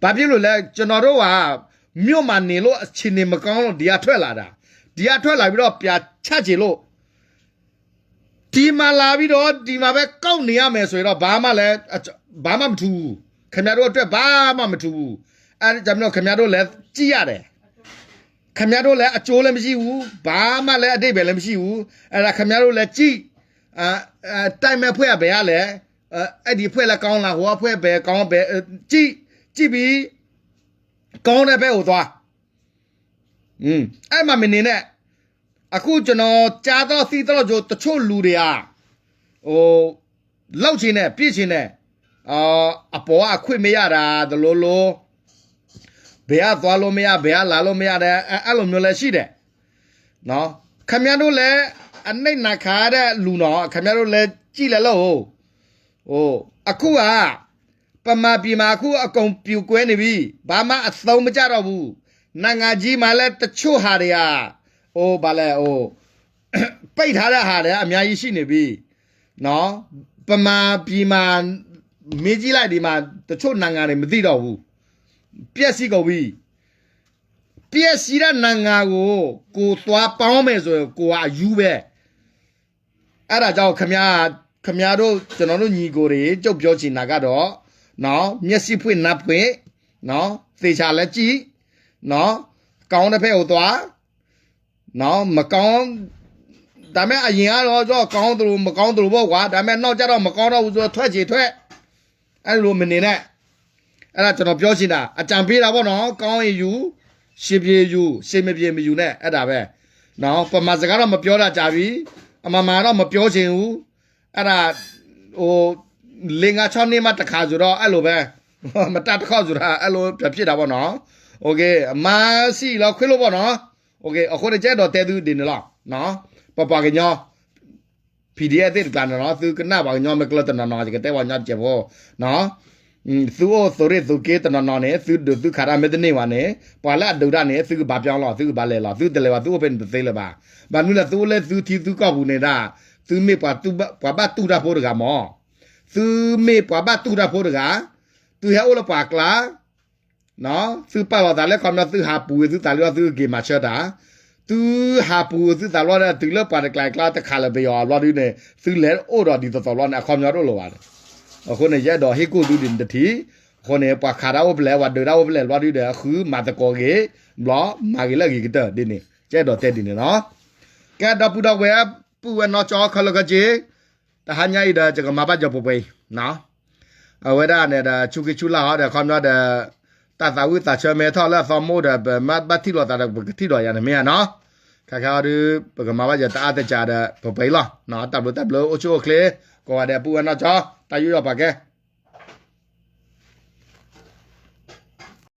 ဘာဖြစ်လို့လဲ, ကျွန်တော်တို့ကမြို့မှာနေလို့အခြေအနေမကောင်းလို့ဒီကထွက်လာတာ, ဒီကထွက်လာပြီးတော့ပြန်ချချင်လို့ ဒီမှာလာပြီးတော့ဒီမှာပဲကောက်နေရမယ်ဆိုရင်တော့ဘာမှလည်းဘာမှမထူဘူး, ခင်ဗျားတို့အတွက်ဘာမှမထူဘူး. အဲဒါကြောင့်မလို့ခင်ဗျားတို့လည်းကြည့်ရတယ်, ခင်ဗျားတို့လည်းအကျိုးလည်းမရှိဘူး, ဘာမှလည်းအဓိပ္ပာယ်လည်းမရှိဘူး. အဲ့ဒါခင်ဗျားတို့လည်းကြည့်, တိုက်မဲ့အဖွဲ့ကဘယ်ကလဲ, အဲ့ဒီအဖွဲ့လည်းကောင်းလား, ဟိုအဖွဲ့ဘယ်ကောင်းဘယ်, ကြည့်ကြည့်ပြီး ကောင်းတဲ့ဘက်ကိုသွား, အဲ့မှာမနေနဲ့. အခုကျွန်တော်ကြားတော့သိတော့ကျွန်တော်တချို့လူတွေက ဟို လောက်ချင်တယ်ပြစ်ချင်တယ်, အပေါ်ကအခွင့်မရတာတလို့လို့, ဘယ်ကသွားလို့မရ, ဘယ်ကလာလို့မရတဲ့, အဲ့လိုမျိုးလည်းရှိတယ်နော်. ခင်ဗျားတို့လည်းအနစ်နာခံရတဲ့လူနော်, ခင်ဗျားတို့လည်းကြည့်လဲလို့, ဟို အခုက ဗမာပြည်မှာအခုအကုန်ပြိုကွဲနေပြီ, ဘာမှအသုံးမကျတော့ဘူး. နိုင်ငံကြီးမှာလည်းတချို့ဟာတွေက, ဟို ဘာလဲ, ဟို ပိတ်ထားတဲ့ဟာတွေကအများကြီးရှိနေပြီနော်. ဗမာပြည်မှာမေးကြည့်လိုက်ဒီမှာတချို့နိုင်ငံတွေမသိတော့ဘူး, ပျက်စီးကုန်ပြီ. ပျက်စီးတဲ့နိုင်ငံကိုကိုယ်သွားပေါင်းမယ်ဆိုရင်ကိုယ်ကအယူပဲ. အဲ့ဒါကြောင့်ခင်ဗျားတို့ကျွန်တော်တို့ညီကိုတွေကြုတ်ပြောချင်တာကတော့နော်မျက်စိဖွင့်နားဖွင့်နော်သေချာလဲကြည့်နော်ကောင်းတဲ့ဖက်ကိုသွားနော်မကောင်းဒါမဲ့အရင်ကတော့ကောင်းသလိုမကောင်းသလိုပေါ့ကွာဒါမဲ့နောက်ကျတော့မကောင်းတော့ဘူးဆိုထွက်ချင်ထွက်အဲ့လိုမနေနဲ့အဲ့ဒါကျွန်တော်ပြောချင်တာအကြံပေးတာပေါ့နော်ကောင်းရင်ယူရှင်ပြေယူရှင်မပြေမယူနဲ့အဲ့ဒါပဲနော်ပမာစကားတော့မပြောတာကြာပြီအမမတော့မပြောချင်ဘူးအဲ့ဒါဟိုလေးငါးခြောက်နှစ်မှတစ်ခါဆိုတော့အဲ့လိုပဲမတတ်တစ်ခေါက်ဆိုတာအဲ့လိုပြဖြစ်တာပေါ့နော်โอเคအမစီလောခွေးလို့ပေါ့နော်โอเคအခုတကြဲတော့တဲသူဒီနေလောနော်ပပွားကညီ PDF သ့ၣ်တကျါန့ၣ်နော်သုကနၣ်ပှၤကညီမ့ၢ်ကျၢတနီၤနီၤယကတဲပှၤကညီတကဲဖိနော်သုအိၣ်သုးရ့ၣ်သုးက့တနီၤနီၤန့ၣ်သုဒုးသုခးတၢ်မ့ၢ်တန့ၢ်ဘၣ်န့ၣ်ပှၤလၢအဒုးတၢ်န့ၣ်သုကဘၣ်ပြောင်းလီၤသုကဘၣ်လဲၤလီၤသုတလဲၤဘၣ်သုအိၣ်ဖဲန့ၣ်တသ့လၢၤဘၣ်ဘၣ်မနုၤလဲၣ်သုအိၣ်လၢသုထံသုကီၢ်ပူၤန့ၣ်ဒၣ်သုမ့ၢ်ပှၤဘၣ်တူၢ်တၢ်ဖိတဂၤမၢ် သုမ့ၢ်ပှၤဘၣ်တူၢ်တၢ်ဖိတဂၤ, သုဟဲအိၣ်လၢပှၤကျါ, သုပာ်လီၤသးလၢခီပညီသုဟးပူၤဝံၤသုသးလံလီၤသုက့ၤမၤဆၢတၢ်, သုဟးပူၤဝံၤသုသးလီၤဒီးတုၤလၢပှၤတကျါကျါတခးလၢပယီၤအဘျီဒုန့ၣ် သုလဲၤအိၣ်ဒီးဒ်သိးသိးဘျီန့ၣ် အခီပညီတအိၣ်လၢၤဘၣ်. အဃိန့ၣ် ယအဲၣ်ဒိးဟ့ၣ်ကူၣ်သုဒ်န့ၣ်တထံၣ်, အဃိန့ၣ် ပှၤခးတၢ်အိၣ်ဖျဲၣ် ပှၤဒုးတၢ်အိၣ်ဖျဲၣ်ဘျီဒုဒီး အဃုမၤသကိးဂ့ၤ, ဘျီမၤဂ့ၤလၢအဂ့ၤကတၢၢ်ဒ်န့ၣ် ယအဲၣ်ဒိးတဲဒ်န့ၣ်လီၤ. ကဲဒီပုၢ်ဒီဝဲၢ် ပုၢ်ဝဲၢ်နီၢ်ကၠီခဲလၢာ်ခဲဆ့, တဟါညါအံၤဒီး ယကမၤဘၣ်ယပှဲၤပှဲၤအံၤ, အဝဲဒၣ်န့ၣ်ဒီး ဆူက့ဆူလၢ်ဟီဒီး ခီပညီဒီး တၢ်သးဝံၣ်သးဆၢမ့ၢ်ထီၣ်လၢအသီမိၢ်ဒီး ပမ့ၢ်ဘၣ်ထံၣ်လိာ်သးဒီး ပကထံၣ်လိာ်ယၤန့ၣ်မ့ၢ်ဧါနီၤ, ခဲခါအီၤဒုး ပကမၤဘၣ်ယတအါတကးဒီး ပှဲၤပှဲၤအံၤလီၤ, တၢ်ဘျုးတၢ်ဘျုးအိၣ်ဆူၣ်အိၣ်ချ့, ကိးဂၤဒဲးပုၢ်ဝဲၢ်နီၢ်ကၠီ, တၢ်ယူးယီၣ်ပာ်ကဲ